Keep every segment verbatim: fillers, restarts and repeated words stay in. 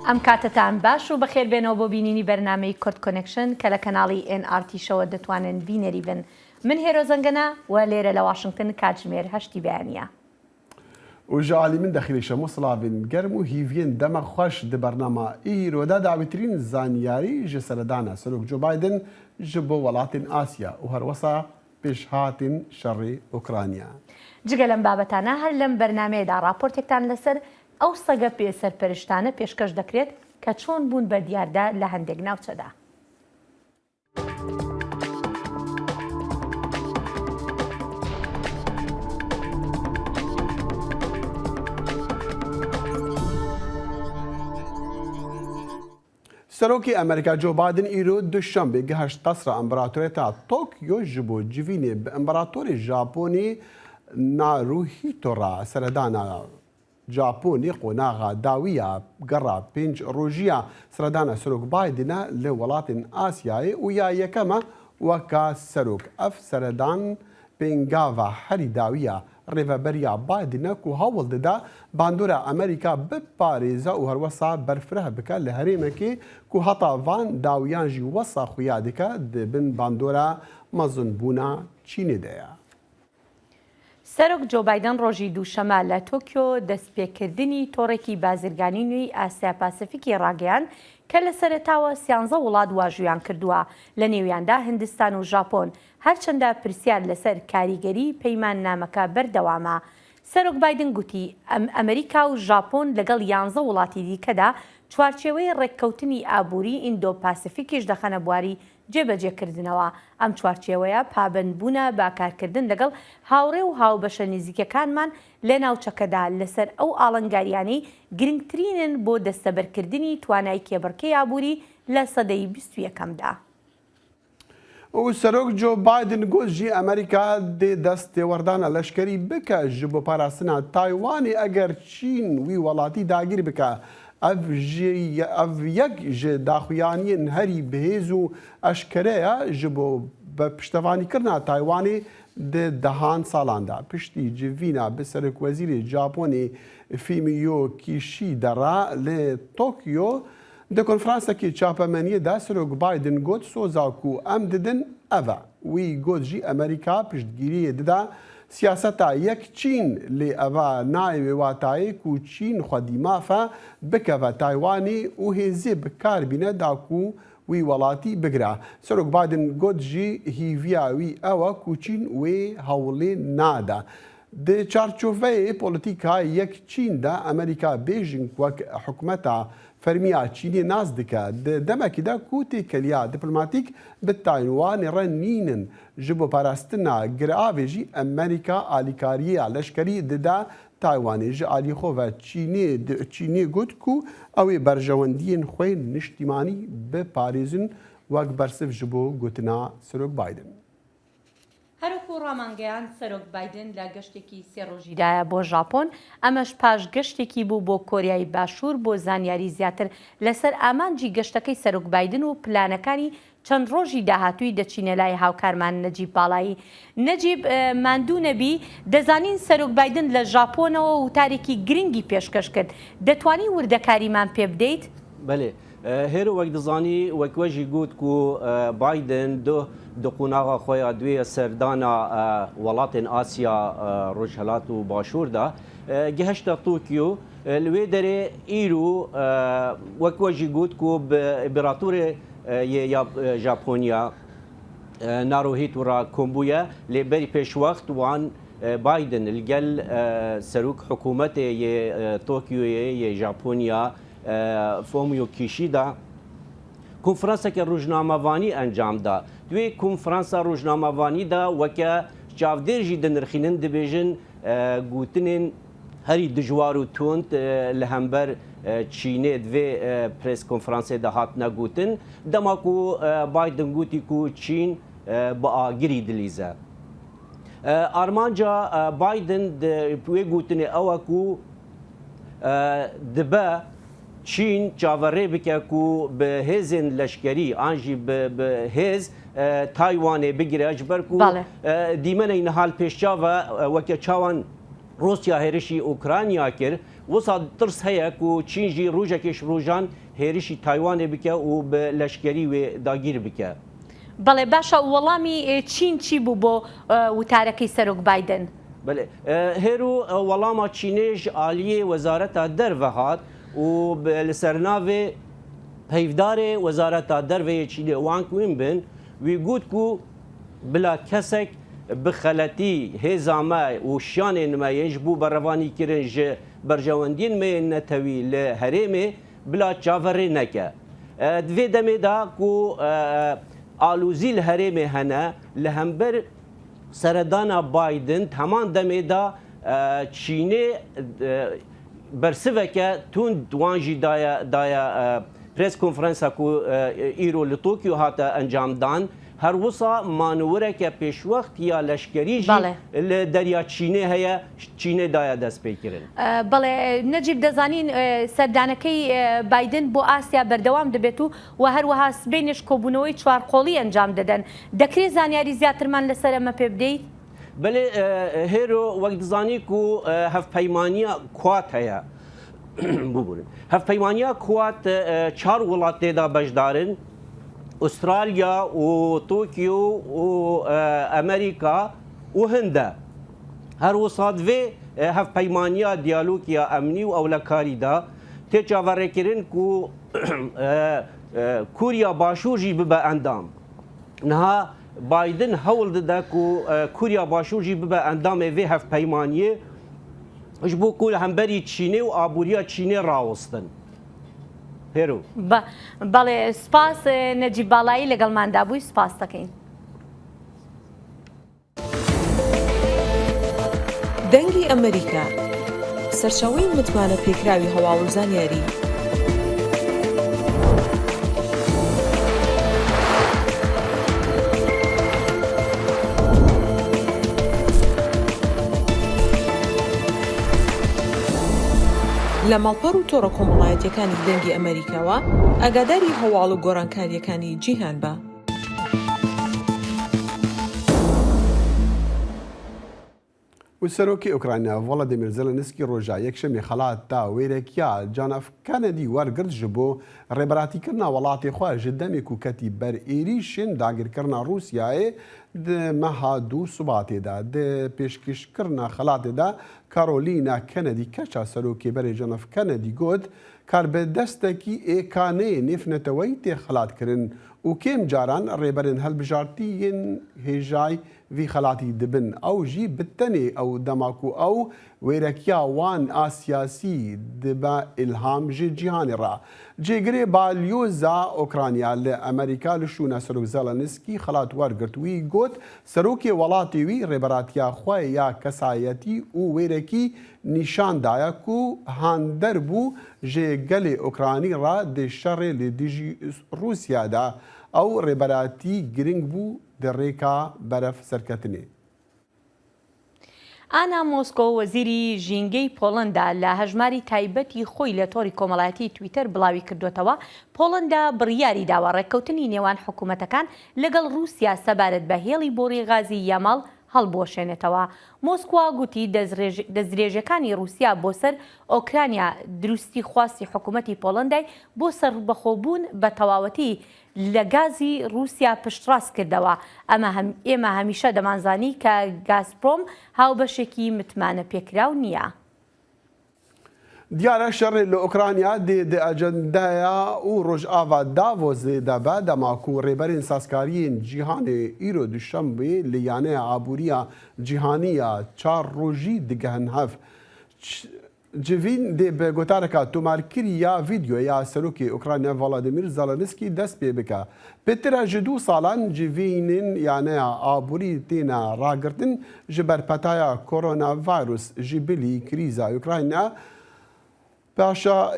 ئەم کاتتان باش و بەخێر بێنەوە بۆ بینینی بەرنامەی Kurd Connection کە لە کەناڵی N R T شەوە دەتوانن بینەری بن. من هێرۆ زەنگەنە و لێرە لە واشنگتن کاتژمێر هەشتی بەیانیە. û ji alî min dexîlê şemo silavên germ û hîviyên dema xweş di bernama îro de dawîtirîn zanyarî ji seredana Serok Joe Biden ji bo welatên Asya û herwesa pêşhatên şerê Ukrayna. جگە لەم بابەتانە هەر لەم بەرنامەیەدا راپۆرتێکتان لەسەر ئەو سەگە پێ سەرپەرشتانە پێشکەش دەکرێت کە چۆن بوون بە دیاردە لە هەندێک ناوچەدا. Serokê Amerîka Joe Biden îro Duşembê giheşt qesra Împaratoriyeta Tokyo ji bo civînê bi Împaratorê Japonî Naruhito re seredana Japonî qonaxa dawî ya gera pênc rojî ya seredana Serok Biden e li welatên Asyayê û ya yekem e weka serok. Ev seredan pêngava herî dawî ya rêveberiya Biden e ku hewl dide bandora Amerîka biparêze û herwesa berfireh bike li herêmekê ku heta van dawiyan jî wesa xuya dike di bin bandora mezinbûna Çînê de ye. سەرۆک جۆ بایدن ڕۆژی دووشەمە لە تۆکیۆ دەستپێکردنی تۆڕێکی بازرگانی نوێی ئاسیا پاسیفیکی ڕاگەیاند کە لە سەرەتاوە سیانزە وڵات واژویان کردووە، لە نێویاندا هندستان و ژاپۆن، هەرچەندە پرسیار لەسەر کاریگەری پەیماننامەکە بەردەوامە. سەرۆک بایدن گوتی، ئەم ئەمریکا و ژاپۆن لەگەڵ یانزە وڵاتی دیکەدا چوارچێوەی ڕێککەوتنی ئابووری ئیندۆ پاسیفیکیش دەخەنە بواری جێبەجێکردنەوە. ئەم چوارچێوەیە پابەندبوونە بە کارکردن لەگەڵ هاوڕێ و هاوبەشە نزیکەکانمان لە ناوچەکەدا لەسەر ئەو ئاڵنگاریانەی گرنگترینن بۆ دەستەبەرکردنی توانای کێبڕکێی ئابووری لە سەدەی بیست و یەکەمدا. û Serok Joe Biden got jî Amerîka dê dest têwerdana leşkerî bike ji bo parastina Taywanê eger Çîn wî welatî dagîr bike. Ev jî ev yek ji daxuyaniyên herî bihêz û eşkere ye ji bo bi piştevanîkirina Taywanê di dehan salan de. Piştî civîna bi serokwezîrê Japonê Fumio Kishida re li Tokyo, di konferansekî çapemeniyê de Serok Biden got, soza ku em didin ev e. Wî got jî Amerîka piştgiriyê dide siyaseta yek Çîn, lê eva nayê wê watayê ku Çîn xwedî mafe bikeve Taywanê û hêzê bi kar bîne da ku wî welatî bigire. Serok Biden got jî hîviya wî ew e ku Çîn wê hewlê nade. Di çarçoveyê polîtîka yek Çîn de Amerîka Beijing wek hikûmeta fermî ya Çînê nas dike. Di demekî de ku têkiliya diplomatîk bi Taywanê re nînin, ji bo parastina giravê jî Amerîka alîkariya leşkerî dide Taywanê. Ji alî xwe ve Çînê, Çînê got ku ew ê berjewendiyên xwe yên niştîmanî biparêzin wek bersiv ji bo gotina Serok Biden. هەروەکو ڕامانگەیاند سەرۆک بایدن لە گەشتێکی سێ ڕۆژیدایە بۆ ژاپۆن، ئەمەش پاش گەشتێکی بوو بۆ کۆریای باشوور. بۆ زانیاری زیاتر لەسەر ئامانجی گەشتەکەی سەرۆک بایدن و پلانەکانی چەند ڕۆژی داهاتووی دەچینە لای هاوکارمان نەجیب باڵایی. نەجیب، ماندوو نەبی، دەزانین سەرۆک بایدن لە ژاپۆنەوە وتارێکی گرنگی پێشکەش کرد. دەتوانی وردەکاریمان پێ بدەیت؟ بەلێ. Hêro wek dizanî, wek we jî got ku Biden duh di qonaxa xwe ya duê ya serdana welatên Asya Rojhilat û Başûr de gihişte Tokyo. Li wê derê îro wek we jî got ku bi împeratorê yê ya Japonya Naruhito re kom bûye, lê berî pêşwext wan Biden li gel serok hikûmetê yê Tokyoyê yê Japonya Fumio Kishida konferanseke rojnamevanî encam da. Di wê konferansa rojnamevanî de weke çavdêr jî dinirxînin, dibêjin gotinên herî dijwar û tund li hember Çînê di vê pres konferansê de hatine gotin. Dema ku Biden gotî ku Çîn bi agirî dilîze. Armanca Biden di wê gotinê ew e ku dibe Çîn çaverê bike ku bi hêzên leşkerî an jî bi, bi hêz Taywanê bigire, ji ber ku dîmenê niha li pêş çav e, weke çawan Rûsya hêrişî Ukrayna kir, Wisa tirs heye ku Çîn jî rojekê ji rojan hêrişî Taywanê bike û bi leşkerî wê dagîr bike. بەڵێ، باشە، وەڵامی، ئێ، چین چی بوو بۆ، ئە، وتارەکەی سەرۆک بایدن؟ Belê. E, hêro, e, welama Çînê ji aliyê Wezareta Derve hat û bi, li ser navê peyvdarê Wezareta Derve yê Çînê Wang Wenbin, wî got ku bila kesek bi xeletî hêza me û şiyanên me yên ji bo berevanîkirin ji berjewendiyên me yên netewî li herêmê bila çaverê neke. E, di vê demê de ku, e, alozî li herêmê hene, li hember seredana Biden, di heman demê de, e, Çînê, e, bersiveke tund wan jî daye, daye, e, pres konferansa ku, e, îro li Tokyo hate encamdan. Her wisa manewireke pêşwext ya leşkerî jî Belê. li derya Çînê heye, Çînê daye destpêkirin. E, بەڵێ، نەجیب، دەزانین، ئە، سەردانەکەی، ئە، بایدن بۆ ئاسیا بەردەوام دەبێت و، و هەروەها سبەینێش کۆبوونەوەی چوارقۆڵی ئەنجام دەدەن. دەکرێت زانیاری زیاترمان لەسەر ئەمە پێ بدەیت؟ Belê, e, hêro wek dizanî ku, e, hevpeymaniya Kuwat heye. Bibûrin. Hevpeymaniya Kuwat, e, çar welat tê de beşdar in. Australya û Tokyo û, e, Amerîka û Hind e. Her wisa di vê, e, hevpeymaniya diyalogiya emnî û ewlekarî de tê çaverêkirin ku, e, e, Kûriya Başûr jî bibe endam. Niha Biden hewl dide ku, e, Kûriya Başûr jî bibe endamê vê hevpeymaniyê, ji bo ku li hemberî Çînê û aboriya Çînê rawestin. Hêro. Be-, belê, spas، ئە، نەجیب باڵایی لەگەڵماندا بووی، سپاس دەکەین. دەنگی ئەمریکا، سەرچاوەی متمانە پێکراوی هەواڵ و زانیاری. لە ماڵپەڕ و تۆڕە کۆمەڵایەتیەکانی دەنگی ئەمریکاوە ئاگاداری هەواڵ و گۆڕانکاریەکانی جیهان بە. و سەرۆکی ئۆکرانیا ڤۆلۆدیمیر زێلێنسکی ڕۆژا یەکشەممێ خەڵات دا وێرەکیا جان ئەف کەنەدی وەرگرت ji bo rêberatîkirina welatê xwe ji demê ku ketî ber êrîşên dagirkirina Rûsyayê di meha du Şubatê de. Di pêşkêşkirina xelatê de Karolîna Kennedy keça serokê berê John F. Kennedy got, kar bi destekî êkaneyê nêvneteweyî tê xelatkirin û kêm caran rêberên hilbijartî yên hêjayî vî xelatî dibin. Ew jî bi tenê ew dema ku ew wêrekiya wan a siyasî dibe îlham ji cîhanê re. Cêgirê balyoza Okrayna li Amerîka li şûna Serok Zelensky xelat wergirt. Wî got, serokê welatê wî rêberatiya xwe ya kesayetî û wêrekî nîşan daye ku hander bû ji gelê Okraynî re di şerê li dijî Rûsya de. Ew rêberatî girîng bû di rêka berev serketinê. ئانا مۆسکۆ، وەزیری ژینگەی پۆڵەندا، لە هەژماری تایبەتی خۆی لە تۆڕی کۆمەڵایەتی تویتەر بڵاوی کردوتەوە، پۆڵەندا بڕیاری داوە ڕێککەوتنی نێوان حکوومەتەکان لەگەڵ ڕووسیا سەبارەت بە هێڵی بۆڕی غازی یاماڵ هەڵبوەشێنێتەوە. مۆسکوا گوتی دەستدرێژ-، دەستدرێژەکانی ڕووسیا بۆ سەر ئۆکرانیا دروستی خواستی حکوومەتی پۆڵەندای بۆ سەربەخۆبوون بە تەواوەتی لە گازی ڕووسیا پشتڕاست کردەوە. ئەمە هەم-، ئێمە هەمیشە دەمانزانی کە گازپرۆم هاوبەشێکی متمانە پێکراو نییە. Diyar e, şerê li Ukrayna dê di ajandaya û Rojava Davosê de be, dema ku rêberên sazkariyên cîhanê îro duşembê li Yaneya Aboriya Cîhanî ya çar rojî digehin hev. Ç-, Civîn dê bi gotareka tomarkirî ya vîdyoya Serokê Ukrayna Volodymyr Zelensky dest pê bike. Pêtir e ji du salan civînên Yaneya Aborî têne ragirtin ji ber petaya koronavîrus ji bilî krîza Ukrayna. Paşa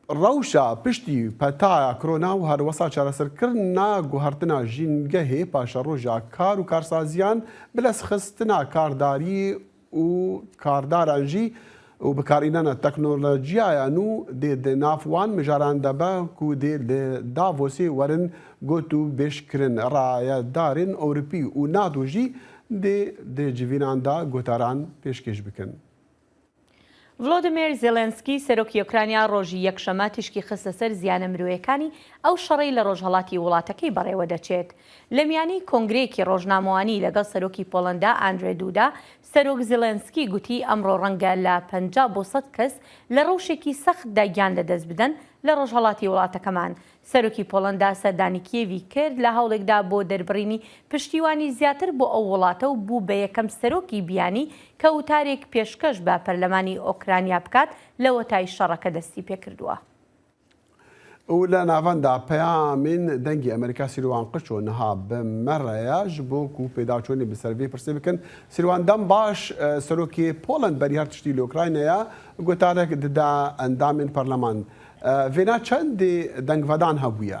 rewşa piştî petaya korona û herwesa çareserkirina guhertina jîngehê paşeroja kar û karsaziyan, bilezxistina kardarî û kardaran jî û bikarînana teknolojiya ya nû dê di nav wan mijaran de be ku dê li Davosê werin got û bêjkirin. Rayedarên Ewropî û nato jî dê di civînan de gotaran pêşkêş bikin. ڤلۆدیمیر زێلێنسکی، سەرۆکی ئۆکرانیا، ڕۆژی یەکشەممە تیشکی خستە سەر زیانە مرۆیەکانی ئەو شەڕەی لە ڕۆژهەڵاتی وڵاتەکەی بەڕێوە دەچێت. لە میانی کۆنگرەیەکی ڕۆژنامەوانی لەگەڵ سەرۆکی پۆڵەندا ئاندرێ دوودا، سەرۆک زێلێنسکی گوتی ئەمڕۆ ڕەنگە لە پەنجا بۆ سەد کەس لە ڕەوشێکی سەختدا گیان لەدەست بدەن لە ڕۆژهەڵاتی وڵاتەکەمان. سەرۆکی پۆڵەندا سەردانی کیێڤی کرد لە هەوڵێکدا بۆ دەربڕینی پشتیوانی زیاتر بۆ ئەو وڵاتە و بوو بە یەکەم سەرۆکی بیانی کە وتارێک پێشکەش بە پەرلەمانی ئۆکرانیا بکات لەوەتای شەڕەکە دەستی پێکردووە. و لە ناوەندا پەیامین دەنگی ئەمریکا سیروان قچۆ نها بمەڕەیە ji bo ku pêdaçûnê bi ser vê pirsê bikin. Sîrwan dem baş, e, serokê Poland berî her tiştî li Ukraynaya gotarek dida endamên parleman. E, vêna çendê dengvedan hebûye?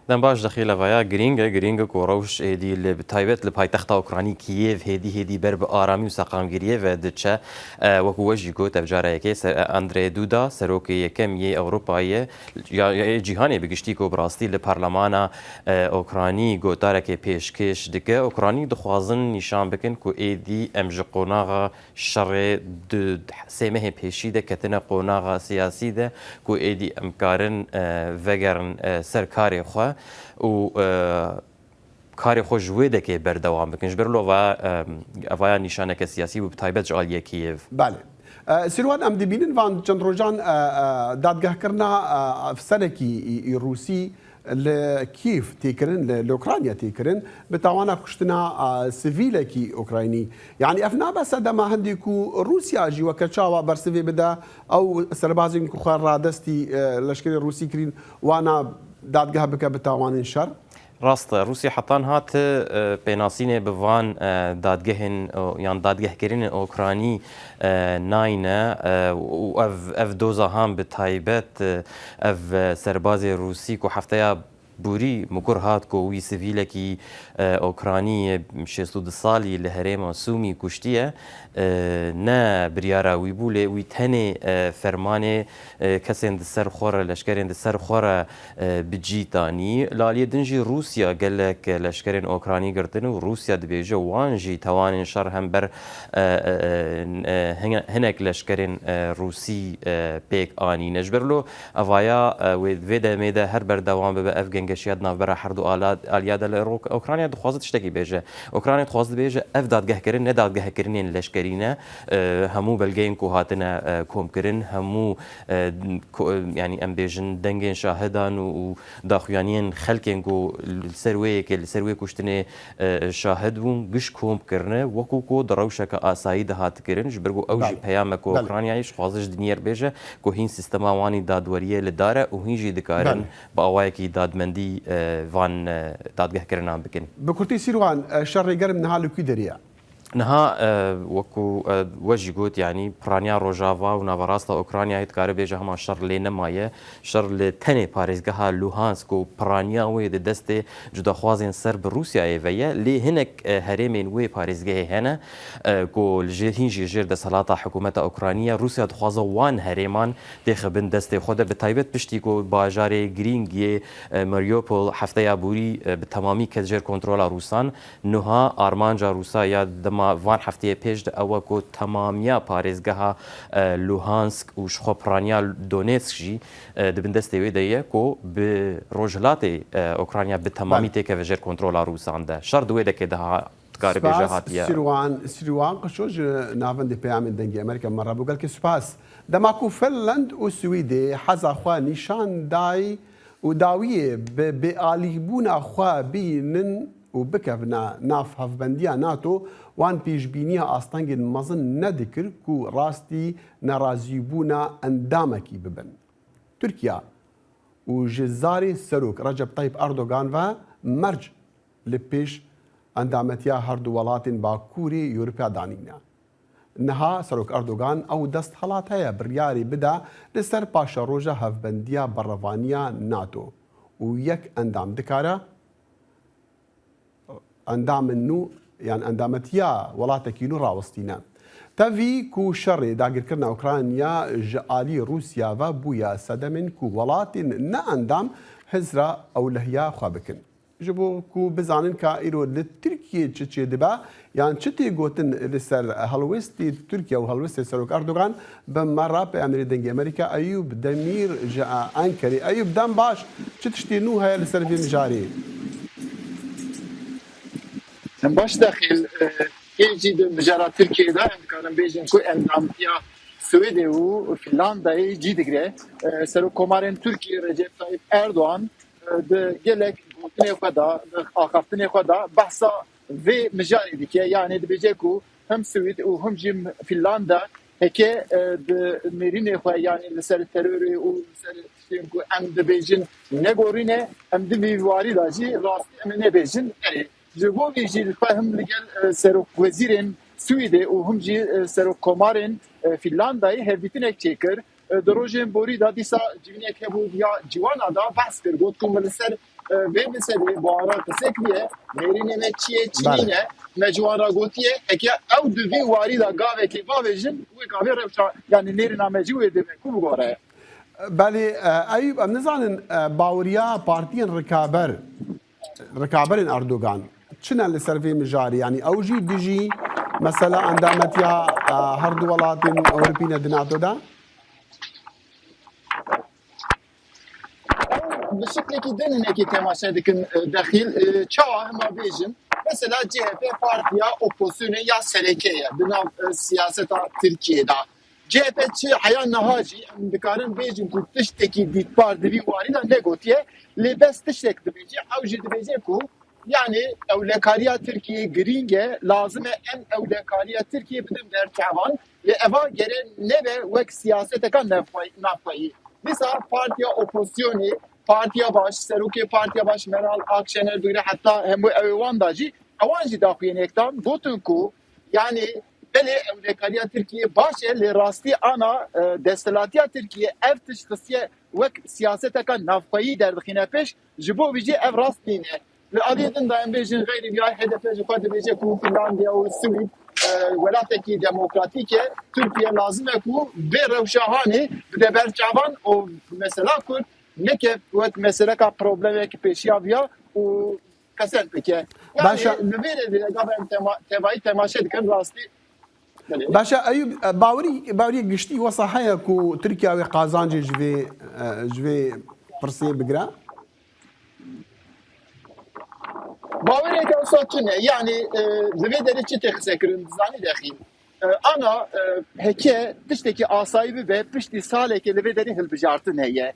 Dem baş dexî levaya girîng e, girîng e ku rewş êdî li bi taybet li paytexta Ukranî Kiyêv hêdî hêdî ber bi aramî û seqamgiriyê ve diçe. E, wekû we jî got, ev cara yekê ser Andrê Duda, serokê yekem yê Ewropayê, ya, ya yê cîhanê bi giştî ku bi rastî li parlemana, e, Okranî gotarekê pêşkêş dike. Okranî dixwazin nîşan bikin ku êdî em ji qonaxa şerê du sê mehê pêşî de ketine qonaxa siyasî de ku êdî em karin, e, vegerin, e, ser karê xwe û, e, karê xwe ji wê dekê berdewam bikin. Ji ber lova, e, evaya nîşaneke siyasî bû, bi taybet ji aliyê Kiyêv. Belê. E, Sîrwan, em dibînin van çend rojan, e, e, dadgehkirina, e, efserekî î, î Rûsî li Kîv tê kirin, li, li Ukrayna tê kirin, bi tawana kuştina, e, sivîlekî Ukraynî. Yanî ev nabe sedema hindî ku Rûsya jî weke çawa bersivê bide, ew serbazên ku xwe radestî, e, leşkerê Rûsî kirîn, wana dadgeh bike bi tawanên şer? Rast e, Rûsya heta niha ti, e, pênasînê bi van, e, dadgehên, e, yan dadgehkirinên Okranî, e, nayne, e, û ev, ev doza han bi taybet, e, ev, e, serbazê Rûsî ku hefteya borî mikur hat ku wî sivîlekî, e, Okranî, e, şêst û du salî li herêma Sûmî kuştiye, e, ne biryara wî bû, lê wî tenê, e, fermanê, e, kesên di ser xwe re, leşkerên di ser xwe re, e, bi cî tanî. Li aliyê din jî Rûsya gelek leşkerên Okranî girtin û Rûsya dibêje wan jî tewanên şer hember, e, e, e, hine-, hinek leşkerên, e, Rûsî, e, pêk anîne. Ji ber lo evaya, e, wê, vê demê de her berdewam bibe ev gengeşiya di navbera her du ala-, aliya de li Rok-, Okrayna dixwaze tiştekî bêje. Okrayna dixwaze dibêje ev dadgehkirin ne dadgehkirinên leşkerî ne. E, hemû belgeyên ku hatine, e, komkirin, hemû, e, ko-, e, yanî em bêjin dengên şahidan û, û daxuyaniyên xelkên ku li ser wê yekê, li ser wê kuştinê, e, şahid bûn, giş kom kirine, wekû ku di rewşeke asayî de hat kirin, ji ber ku ew jî Belê. peyameke Belê. Ukraynayê ji xwaze ji diniyê re bêje ku hîn sîstema wan î dadweriyê li dar e û hîn jî dikarin Belê. bi awayekî dadmendî, e, van, e, dadgehkirinan bikin. Bi kurtî Sîrwan, e, şerê germ niha li kû derê ye? Niha, e, wekû, e, we jî got, yanî piraniya Rojava û naverasta Ukraynayê dikare bêje hema şer lê nemaye. Şer li tenê parêzgeha Luhansk û piraniya wê di destê cudaxwazên ser bi Rûsyayê ve ye. Lê hinek, e, herêmên wê parêzgehê hene, e, ku li jê, hîn jî jêr desthilata hikûmeta Ukraynî ye. Rûsya dixwaze wan herêman têxe bin destê xwe de. Bi taybet piştî ku bajarê girîng yê, e, Mariupol hefteya borî, e, bi temamî ket jêr kontrola Rûsan. Nuha armanca Rûsa ya dema van hefteyê pêş de ew e ku temamiya parêzgeha, e, Luhansk û ji xwe piraniya Donetsk jî, e, di bin destê wê de ye ku bi rojhilatê, e, Ukrayna bi temamî Belê. têkeve jêr kontrola Rûsan de. Şer di wê dekê de ha dikare bêje Spas, hatiye. Sirwan, Sirwan Qişo ji navendê peyamên dengê Amerîka me re bû. Gelkî spas. Dema ku Finland û Swîdê heza xwe nîşan dayî û dawiyê bi bêalîbûna xwe bînin, û bikevine nav hevbendiya nato, wan pêşbîniya astengên mezin nedikir ku rastî nerazîbûna endamekî bibin. Tirkiye û ji zarê Serok Recep Tayyip Erdogan ve merc li pêş endametiya her du welatên Bakurê Ewropa danîne. Niha Serok Erdogan ew desthilat heye biryarê bide li ser paşeroja hevbendiya berevaniya nato û yek endam dikare endamên nû yan endametiya welatekî nû rawestîne. Tevî ku şerê dagirkirina Ukrayna ji alî Rûsya ve bûye sedemên ku welatên ne endam hizra ewlehiya xwe bikin. Ji bo ku bizanin ka îro li Tirkiyê çi çêdibe, yan çi tê gotin li ser helwestî Tirkiye û helwestê Serok Erdogan, bi me re peyamnêrê Dengê Amerîka Eyûb Demîr ji Enkerê. Eyûb, dem baş, çi tiştê nû heye li ser vê mijarê? Dem baş Dexîl, e, hê jî di mijara Tirkiyê de em dikarin bêjin ku endamtiya Swêdê û Finlandayê cî digire. E, Serokkomarên Tirkiyê Recep Tayyip Erdogan, e, di gelek gotinê xwe de, di axaftinê xwe de behsa vê mijarê dike. Yanî dibêje ku him Swîd û him jî Finlanda heke, e, di nêrînê xwe, yanî li ser terorê û li ser tiştên ku em dibêjin negorîne, em di vî warî de jî rastî em ê nebêjin erê. Ji bo vî jî li xwe him li gel, e, serokwezîrên Swîdê û him jî, e, serokkomarên, e, Finlandayê hevdîtinek çêkir. E, di rojên borî de dîsa civînek hebû ya ciwana da behs kir. Got ku me li ser, e, vê meselê bi wan re qise kiriye. Nêrînê me çi ye, çi Belê. nîne. Me ji wan re gotiye, heke ew di vî warî de gavekê bavêjin, wê gavê rewşa, yanî nêrîna me jî wê dibe ku bigore. Belê, e, Eyûb, em nizanin, e, baweriya partiyên rikaber, rikaberên Erdogan çi ne li ser vê mijarê? Yanî ew jî dijî mesela endametiya, e, her du welatên Ewropî ne di NATO de? Ew bi şeklekî din hinekî temaşe dikin, e, Dexîl. E, çawa hema bêjin? Mesela C H P partiya opozisyonê ya sereke ye di nav, e, siyaseta Tirkiyê de. C H P çi heya niha jî em dikarin bêjin ku tiştekî dîtbar di vî warî de negotiye, lê bes tiştek dibêje, ew jî dibêje ku, yanî, ewlekariya Tirkiyê girîng e, lazim e em ewlekariya Tirkiyê bidin ber çavan, lê eva gere nebe wek siyaseteka navxwe-, navxweyî. Dîsa partiya opozisyonê, Partiya Baş, serokê Partiya Baş Meral Akşener bigire heta hemû ew ê wan da jî, ewan jî daxuyaniyek dan, gotin ku, yanî, belê ewlekariya Tirkiyê baş e, lê rastî ana, e, desthilatiya Tirkiyê ev tişt xistiye wek siyaseteka navxweyî derdixîne pêş, ji bo vî jî ev rast nîne. Li aliyê din de em bêjin, xeyrî viya H D P ji xwe dibêje ku Finlandiya û Swîd, e, welatekî demokratîk e. Tirkiye lazim e ku vê rewşa hanê bide ber çavan û mesela Kurd neke wek meseleka problemek pêşiya viya û qesend bike. Yanî Başa- li vê rêvê de gava em tema-, tevayî temaşe dikin rastî. Belê. Başa Eyûb, e, bawerî, bawerî giştî wesa heye ku Tirkiye wê qazancê ji vê, e, ji vê pirsê bigire? Bawereke wisa tune. Yanî, e, di vê derê çi tê qisekirin, dizanî Dexîl? E, ana, e, heke tiştekî asayî bibe, piştî salekê li vê derê hilbijartin heye.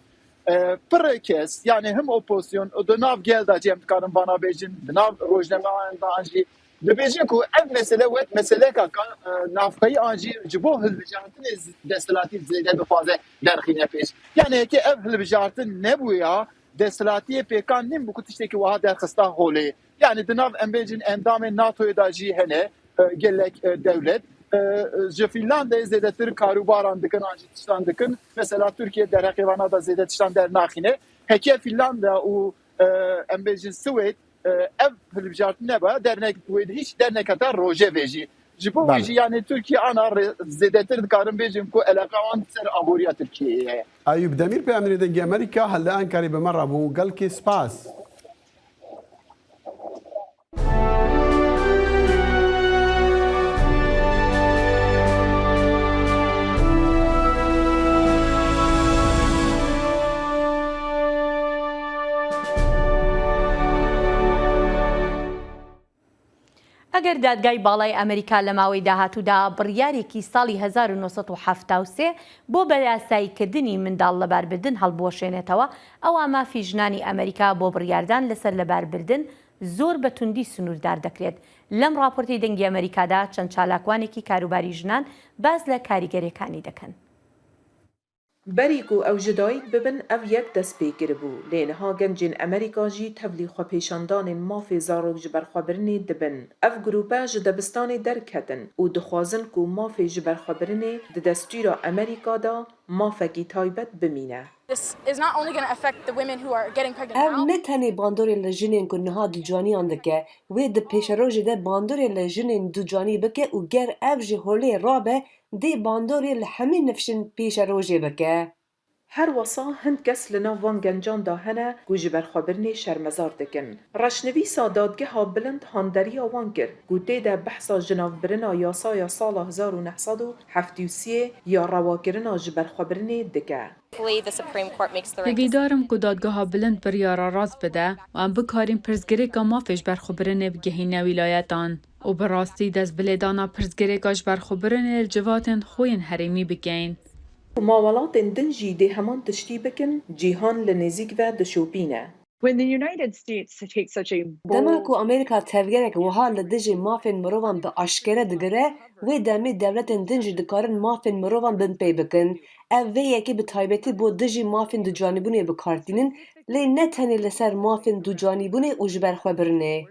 E, pirê kes, yanî him opozisyon û di nav gel de jî em dikarin vana bêjin, di nav rojnameyan de an jî dibêjin ku ev mesele wek meseleka ka, e, navxweyî an jî ji bo hilbijartinê z-, desthilatî zêde bixwaze derxîne pêş. Yanî heke ev hilbijartin nebûya, desthilatiyê pêkan nîn bû ku tiştekî wiha derxista holê. Yanî di nav em bêjin endamên NATOyê de jî hene, e, gelek, e, dewlet. E, ji Fînlandeyê zêdetir karûbaran dikin an jî tiştan dikin. Mesela Tirkiye derheqê vana de zêde tiştan dernaxîne. Heke Fînlanda û, e, em bêjin Swêd, e, ev hilbijartin neba dernek wê de hîç derneketa rojevê jî. Ji bo wî Belê. jî, yanî Tirkiye ana re-, zêdetir dikarin bêjin ku eleqa wan ser aboriya Tirkiyeyê ye. Eyûb Demîr, peyamnêrê Dengê Amerîka, li Enkarê bi me re bû. Gelkî spas. ئەگەر دادگای باڵای ئەمریکا لە ماوەی داهاتوودا بڕیارێکی ساڵی هەزار و نۆ سەد و حەفتا و سێ بۆ بەراساییکردنی منداڵ لەباربردن هەڵبوەشێنێتەوە، ئەوا مافی ژنانی ئەمریکا بۆ بڕیاردان لەسەر لەباربردن زۆر بە توندی سنووردار دەکرێت. لەم ڕاپۆرتی دەنگی ئەمریکادا چەند چالاکوانێکی کاروباری ژنان باس لە کاریگەریەکانی دەکەن. Berî ku ew ji dayik bibin, ev yek dest pê kiribû, lê niha gencên Amerîka jî tevlî xwepêşandanên mafê zarok ji berxwebirinê dibin. Ev grûpe ji debistanê derketin û dixwazin ku mafê ji berxwebirinê di destûra Amerîka de mafekî taybet bimîne. This is not only gonna affect the women who are getting pregnant Ev now. ne tenê bandorê li jinên ku niha ducaniyan dike, wê di pêşerojê de bandorê li jinên ducanî bike û ger ev ji holê rabe, dê bandorê li hemî nifşên pêşerojê bike. Her wisa hin kes li nav van gencan de hene ku ji berxwebirinê şermezar dikin. Reşnivîsa Dadgeha Bilind handeriya wan kir ku tê de behsa jinavbirina yasaya sala hezar û neh sed û heftê û sê ya rewakirina ji berxwebirinê dike. Hopefully the Supreme Court makes the right decision. Hêvîdar im ku Dadgeha Bilind biryara rast bide û em bikarîn pirsgirêka mafê ji berxwebirinê bigihîne wîlayetan û bi rastî dest bi lêdana pirsgirêka ji berxwebirinê li civatên xwe yên herêmî bikeyn. Ma welatên din jî dê heman tiştî bikin, cîhan li nêzîk ve dişopîne. When the United States takes such a bold Dema ku Amerîka tevgerek wiha li dijî mafên mirovan bi aşkere digire, wê demê dewletên din jî dikarin mafên mirovan binpê bikin. Ev vê yekê bi taybetî bo dijî mafên ducanîbûnê bi kar tînin, lê ne tenê li ser mafên ducanîbûnê û ji berxwebirinê.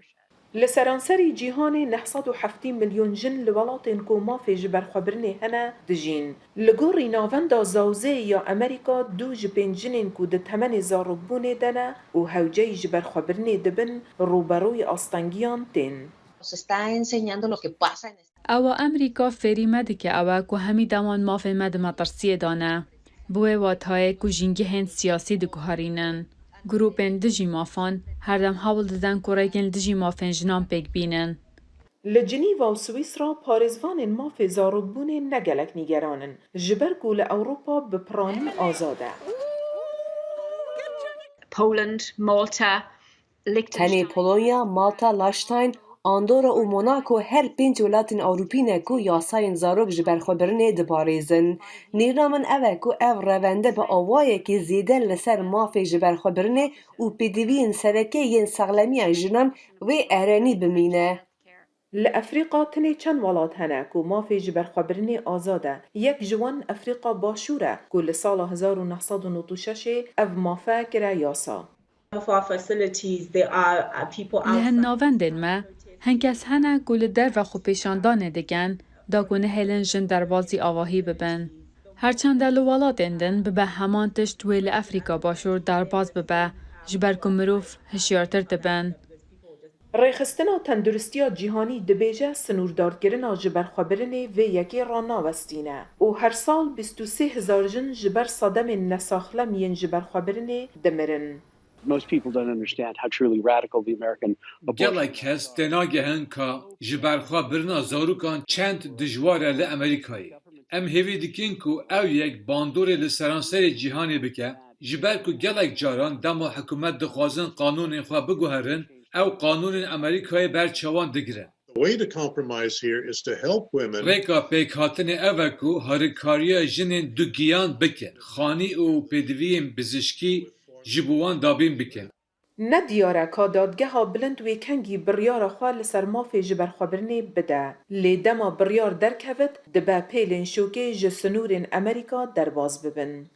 Li seranserî cîhanê neh sed û heftê milyon jin li welatên ku mafê ji berxwebirinê hene dijîn. Li gorî Navenda Zawzê ya Amerîka, du ji pênc jinên ku di temenê zarokbûnê de ne û hewceyî ji berxwebirinê dibin, rûberûyî astengiyan tên. Nos está enseñando lo que pasa en este Ewa Amerîka fêrî me dike ew e ku hemî deman mafên me di metirsiyê de ne. Bi wê watayê ku jîngehên siyasî diguherînin. Grûpên dijî mafan her dem hewl didin ku rêkên li dijî mafên jinan pêk bînin. Li Cinîva û Swîsra parêzvanên mafê zarokbûnê ne gelek nîgeran in, ji ber ku li Ewropa bi piranî azad e. Poland, Malta, Liechtenstein. Tenê Polonya, Malta, Liechtenstein, Andorra û Monaco her pênc welatên Ewropî ne ku yasayên zarok ji berxwebirinê diparêzin. Nîrna min ev e ku ev revende bi awayekî zêde li ser mafê ji berxwebirinê û pêdiviyên sereke yên sexlemiya jinan wê erenî bimîne. Li Efrîqa tenê çend welat hene ku mafê ji berxwebirinê azad e. Yek ji wan Efrîqa Başûr e ku li sala hezar û neh sed û nod û şeş ê ev mafe kire yasa. Of our facilities, there are, uh, people outside. Li hin navendên me, hin kes hene ku li derve xwepêşandanê dikin, da ku nehêlin jin derbazî avahî bibin. Her çende li welatên din bibe heman tişt wê li Efrîka Başûr derbaz bibe, ji ber ku mirov hişyartir dibin. Rêxistina Tenduristiya Cîhanî dibêje, sinûrdarkirina ji berxwebirinê vê yekê ranawestîne û her sal bîst û sê hezar jin ji ber sedemên nesaxlem yên ji berxwebirinê dimirin. Most people don't understand how truly radical the American abortion Gelek kes tênagehin ka ji berxwebirina zarokan çend dijwar e li Amerîkayê. Em hêvî dikin ku ew yek bandorê li seranserê cîhanê bike, ji ber ku gelek caran dema hikûmet dixwazin qanûnên xwe biguherin, ew qanûnên Amerîkayê ber çavan digirin. The way to compromise here is to help women. Rêka pêkhatinê ev e ku harîkariya jinên dugiyan bikin, xanî û pêdiviyên bizişkî ji bo wan dabîn bikin. Ne diyar e ka Dadgeha Bilind wê kengî biryara xwe li ser mafê ji berxwebirinê bide, lê dema biryar derkevit, dibe pêlên şokê ji sinûrên Amerîka derbas bibin.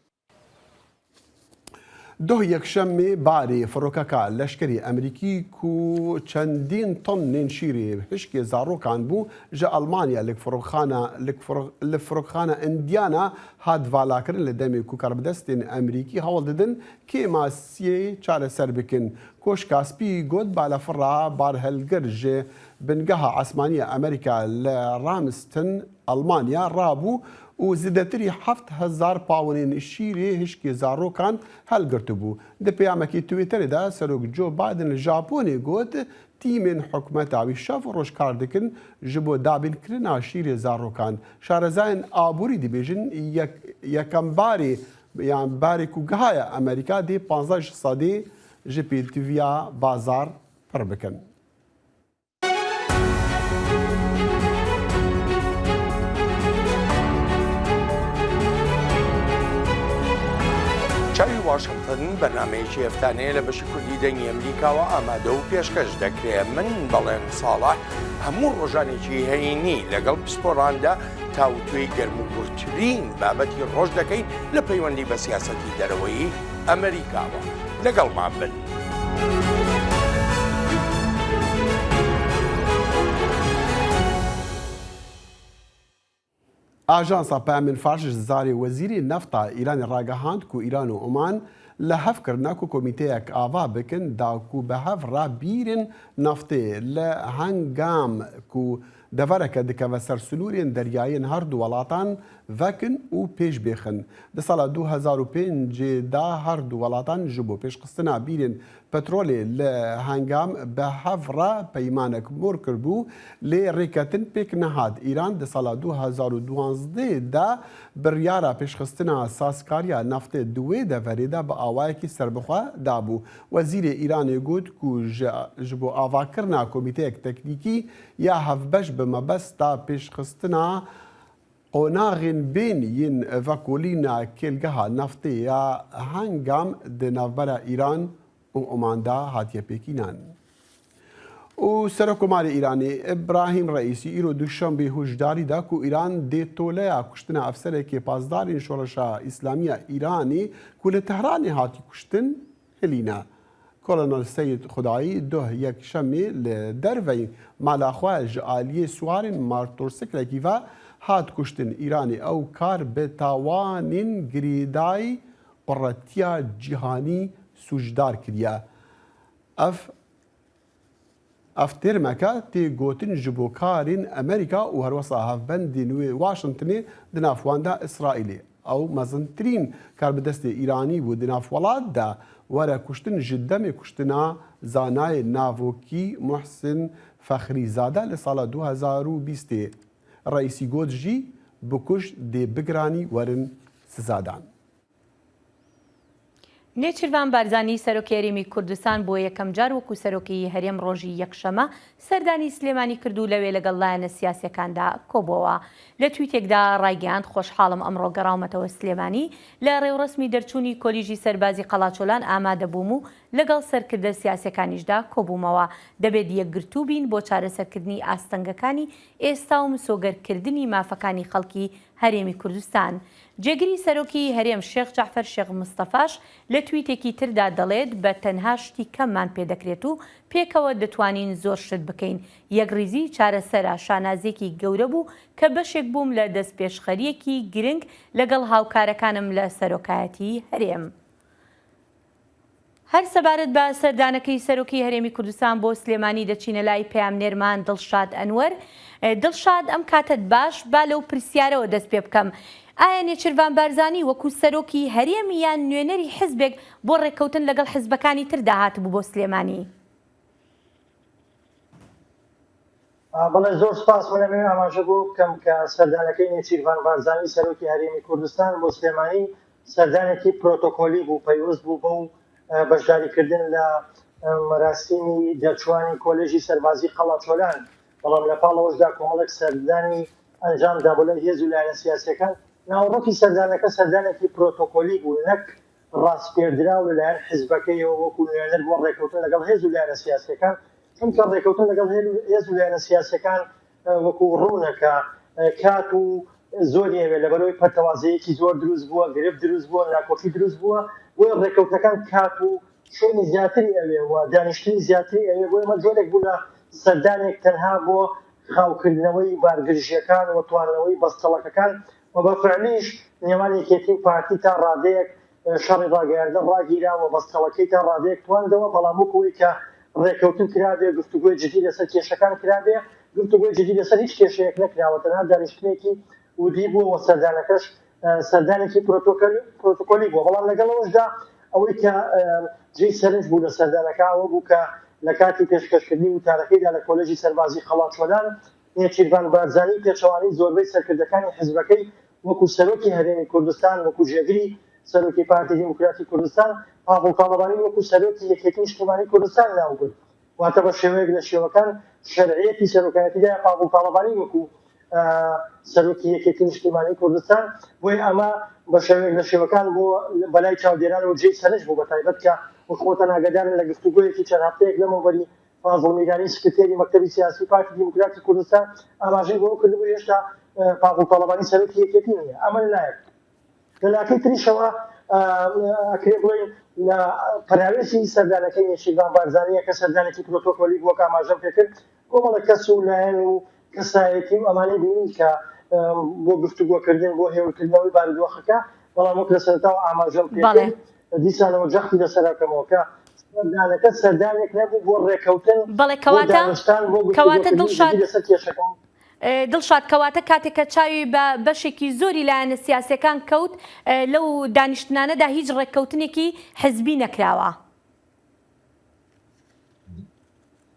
Doh yekşemê barê firokeka leşkerî Amerîkî ku çendîn tonên şîrê hişkê zarokan bû, ji Almanya li firokxana, li firo-, li firokxana Indiana hat valakirin, li demê ku karbidestên Amerîkî hewl didin kêmasiyê çareser bikin. Koşka Spî got, balafira barhelgir ji bingeha esmanî ya Amerîka li Ramstein, Almanya rabû û zêdetirî heft hezar pawnên şîrê hişkê zarokan helgirtibû. Di peyamekî Twitterê de Serok Joe Biden li Japonê got, tîmên hikûmeta wî şev û roj kar dikin ji bo dabînkirina şîrê zarokan. Şarezayên aborî dibêjin, yek-, yekembarê yan barê ku gihaye Amerîka dê panzdeh ji sedê ji pêtiviya bazar pir bikin. چاوی واشنگتن، بەرنامەیەکی هەفتانەیە لە بەشی کوردی دەنگی ئەمریکاوە ئامادە و پێشکەش دەکرێت. من بەڵێن ساڵح هەموو ڕۆژانێکی هەینی لەگەڵ پسپۆراندا تاوتوێی گەرموگوڕترین بابەتی ڕۆژ دەکەین لە پەیوەندی بە سیاسەتی دەرەوەی ئەمریکاوە. لەگەڵمان بن. Ajansa Peyamên Fars ji zarê Wezîrê Nefta Îranê ragihand ku Îran û Oman Li hev kirina ku komîteyek ava bikin da ku bi hev re bîrên naftê li Hengam ku devereke dikeve ser sinûrên deryayên her du welatan vekin û pêş bêxin. Di sala du hezar û pêncê de her du welatan ji bo pêşxistina bîrên petrolê li Hengam bi hev re peymanek mor kiribû, lê rêketin pêk nehat. Îran di sala du hezar û duwazdeh de biryara pêşxistina sazkariya naftê di wê deverê de bi awayekî serbixwe dabû. Wezîrê Îranê got ku ji, ji bo avakirina komîteyek teknîkî ya hevbeş bi mebesta pêşxistina qonaxên bên yên vekolîna kêlgeha naftê ya Hengam di navbera Îran û Oman de hatiye pêkînan. Û Serokkomarê Îranê Îbrahîm Reîsî îro Duşembê hişdarî da ku Îran dê toleya kuştina efserekê pasdarên Şoreşa Îslamî ya Îranê ku li Tehranê hatî kuştin hilîne. Kolonel Seyid Xudayî doh yekşemê li derveyî mala xwe ji aliyê siwarên martorsikrekî ve hat kuştin. Îranê ew kar bi tawanên girêdayî quwetiya cîhanî sûcdar kiriye. Ev, ev têrmeke tê gotin ji bo karên Amerîka û herwesa hevbendên wê Washingtonê di nav wan de Îsraîlê. Ew mezintirîn karbidestê Îranî bû di nav welat de. Were kuştin ji demê kuştina zanayê navokî Muhsin Fexrîzade li sala du hezar û bîstê. Reîsî got jî, bikuş dê bigiranî werin sizadan. Nêçîrvan Barzanî, serokê Herêmî Kurdistan, bo yekem car wekû serokê yê herêm rojî yekşeme serdanî Silêmanî kir û لەوێ لەگەڵ لایەنە سیاسیەکاندا کۆبووەوە. لە تویتێکدا ڕایگەیاند، خۆشحاڵم ئەمڕۆ گەڕاومەتەوە سلێمانی، لە ڕێوڕەسمی دەرچوونی کۆلیژی سەربازی قەڵاچۆلان ئامادە بووم و لەگەڵ سەرکردە سیاسیەکانیشدا کۆبوومەوە. دەبێت یەکگرتوو بین بۆ چارەسەرکردنی ئاستەنگەکانی ئێستا و مسۆگەرکردنی مافەکانی خەڵکی هەرێمی کوردستان. جێگری سەرۆکی هەرێم شێخ جەعفەر شێخ مستەفاش لە تویتێکی تردا دەڵێت، بە تەنها شتی کەممان پێدەکرێت و پێکەوە دەتوانین زۆر شت بکەین. یەکڕیزی چارەسەرە، شانازیەکی گەورە بوو کە بەشێک بووم لە دەستپێشخەریەکی گرنگ لەگەڵ هاوکارەکانم لە سەرۆکایەتی هەرێم. هەر سەبارەت بە سەردانەکەی سەرۆکی هەرێمی کوردستان بۆ سلێمانی دەچینە لای پەیامنێرمان دڵشاد ئەنوەر. دڵشاد، ئەم کاتەت باش، با لەو پرسیارەوە دەست پێ بکەم. ئایا نێچیرڤان بارزانی وەکو سەرۆکی هەرێم یان نوێنەری حزبێک بۆ ڕێککەوتن لەگەڵ حزبەکانی تردا هاتبوو بۆ سلێمانی؟ بەڵێ، زۆر سپاس. من ئەمەوێ ئاماژە بۆ بکەم کە سەردانەکەی نێچیرڤان بارزانی، سەرۆکی هەرێمی کوردستان، بۆ سلێمانی سەردانێکی پرۆتۆکۆلی بوو، پەیوەست بوو بەو بەشداریکردن لە مەراسیمی دەرچوانی کۆلێژی سەربازی قەڵاچۆلان. بەڵام لە پاڵەوەشدا کۆمەڵێک سەردانی ئەنجامدا بۆ لای هێز و لایەنە سیاسیەکان. ناوەڕۆکی سەردانەکە سەردانێکی پرۆتۆکۆلی بوو، نەک ڕاستپێردراو لەلایەن حزبەکەیەوە وەکو نوێنەر بۆ ڕێکەوتن لەگەڵ هێز و لایەنە سیاسیەکان، چونکە ڕێکەوتن لەگەڵ هێز و لایەنە سیاسیەکان وەکو ڕوونەکە کات و زۆری ئەوێ، لەبەرەوەی پەرتەوازەیەکی زۆر دروست بووە، گرفت دروست بووە، ناکۆکی دروست بووە، بۆیە ڕێکەوتنەکان کات و شوێنی زیاتری ئەوێ و دانیشتنی زیاتری ئەوێ. بۆ ئێمە جۆرێک بوو لە سەردانێک تەنها بۆ خاوکردنەوەی بارگرژیەکان و تواندنەوەی بەستەڵەکەکان و بە فعلیش نێوان یەکێتی و پارتی تا ڕادەیەک شەڕی ڕاگەیاندن ڕاگیرا و بەستەڵەکەی تا ڕادەیەک تواندەوە، بەڵام وەکو ئەوەی کە ڕێکەوتن کرابێ، گفتوگۆی جدی لەسەر کێشەکان کرابێ، گفتوگۆی جدی لەسەر هیچ کێشەیەک نەکراوە، تەنها دانیشتنێکی ودی بووە و سەردانەکەش سەردانێکی پرۆتۆکۆلی بووە. بەڵام لەگەڵ ئەوەشدا ئەوەی کە جێی سەرنج بوو لە سەردانەکە ئەوە بوو کە لە کاتی پێشکەشکردنی وتارەکەیدا لە کۆلێژی سەربازی قەڵاچۆلان، نێچیرڤان بارزانی پێچەوانەی زۆربەی سەرکردەکانی حزبەکەی وەکو سەرۆکی هەرێمی کوردستان، وەکو جێگری سەرۆکی پارتی دیموکراتی کوردستان، پاڤڵ تاڵەبانی وەکو سەرۆکی یەکێتی نیشتیمانی کوردستان ناوبرد. واتە بە شێوەیەک لە شێوەکان شەرعیەتی سەرۆکایەتی دایە پاڤڵ تاڵەبانی وەکو سەرۆکی یەکێتی نیشتیمانی کوردستان. بۆیە ئەمە بە شێوەیەک لە شێوەکان بۆ بەلای چاودێران و جێی سەرنج بوو، بە تایبەت کە وەک خۆتان ئاگادارن لە گفتوگۆیەکی چەند هەفتەیەک لەمەوبەری فازڵ میرانی سکرتێری مەکتەبی سیاسی پارتی دیموکراتی کوردستان ئاماژەی بۆ ئەوە کردبوو هێشتا پاڤڵ تاڵەبانی سەرۆکی یەکێتی نییە. ئەمە لە لایەک. لە لاکەی تریشەوە ئەکرێ بڵێن لە پەراوێزی سەردانەکەی نێچیرڤان بارزانیە کە سەردانێکی پرۆتۆکۆلی بووە کە ئاماژەم پێکرد، کۆمەڵە کەس و لایەن و کەسایەتی و ئەمانەی بینی کە بۆ گفتوگۆکردن، بۆ هێورکردنەوەی بارودۆخەکە، بەڵام وەک لە سەرەتاوە ئاماژەم پێکرد، دیسانەوە جەختی لەسەر ئەکەمەوە کە سەردانەکە سەردانێک نەبوو بۆ ڕێکەوتن، بەڵێ، بۆ کەواتە، دانوستان، بۆ کەواتە گفتوگۆکردنی دڵشاد، جدی لەسەر کێشەکان. ئێ، دڵشاد، کەواتە کاتێک کە چاوی بە بەشێکی زۆری لایەنە سیاسیەکان کەوت، ئێ، لەو دانیشتنانەدا هیچ ڕێککەوتنێکی حزبی نەکراوە.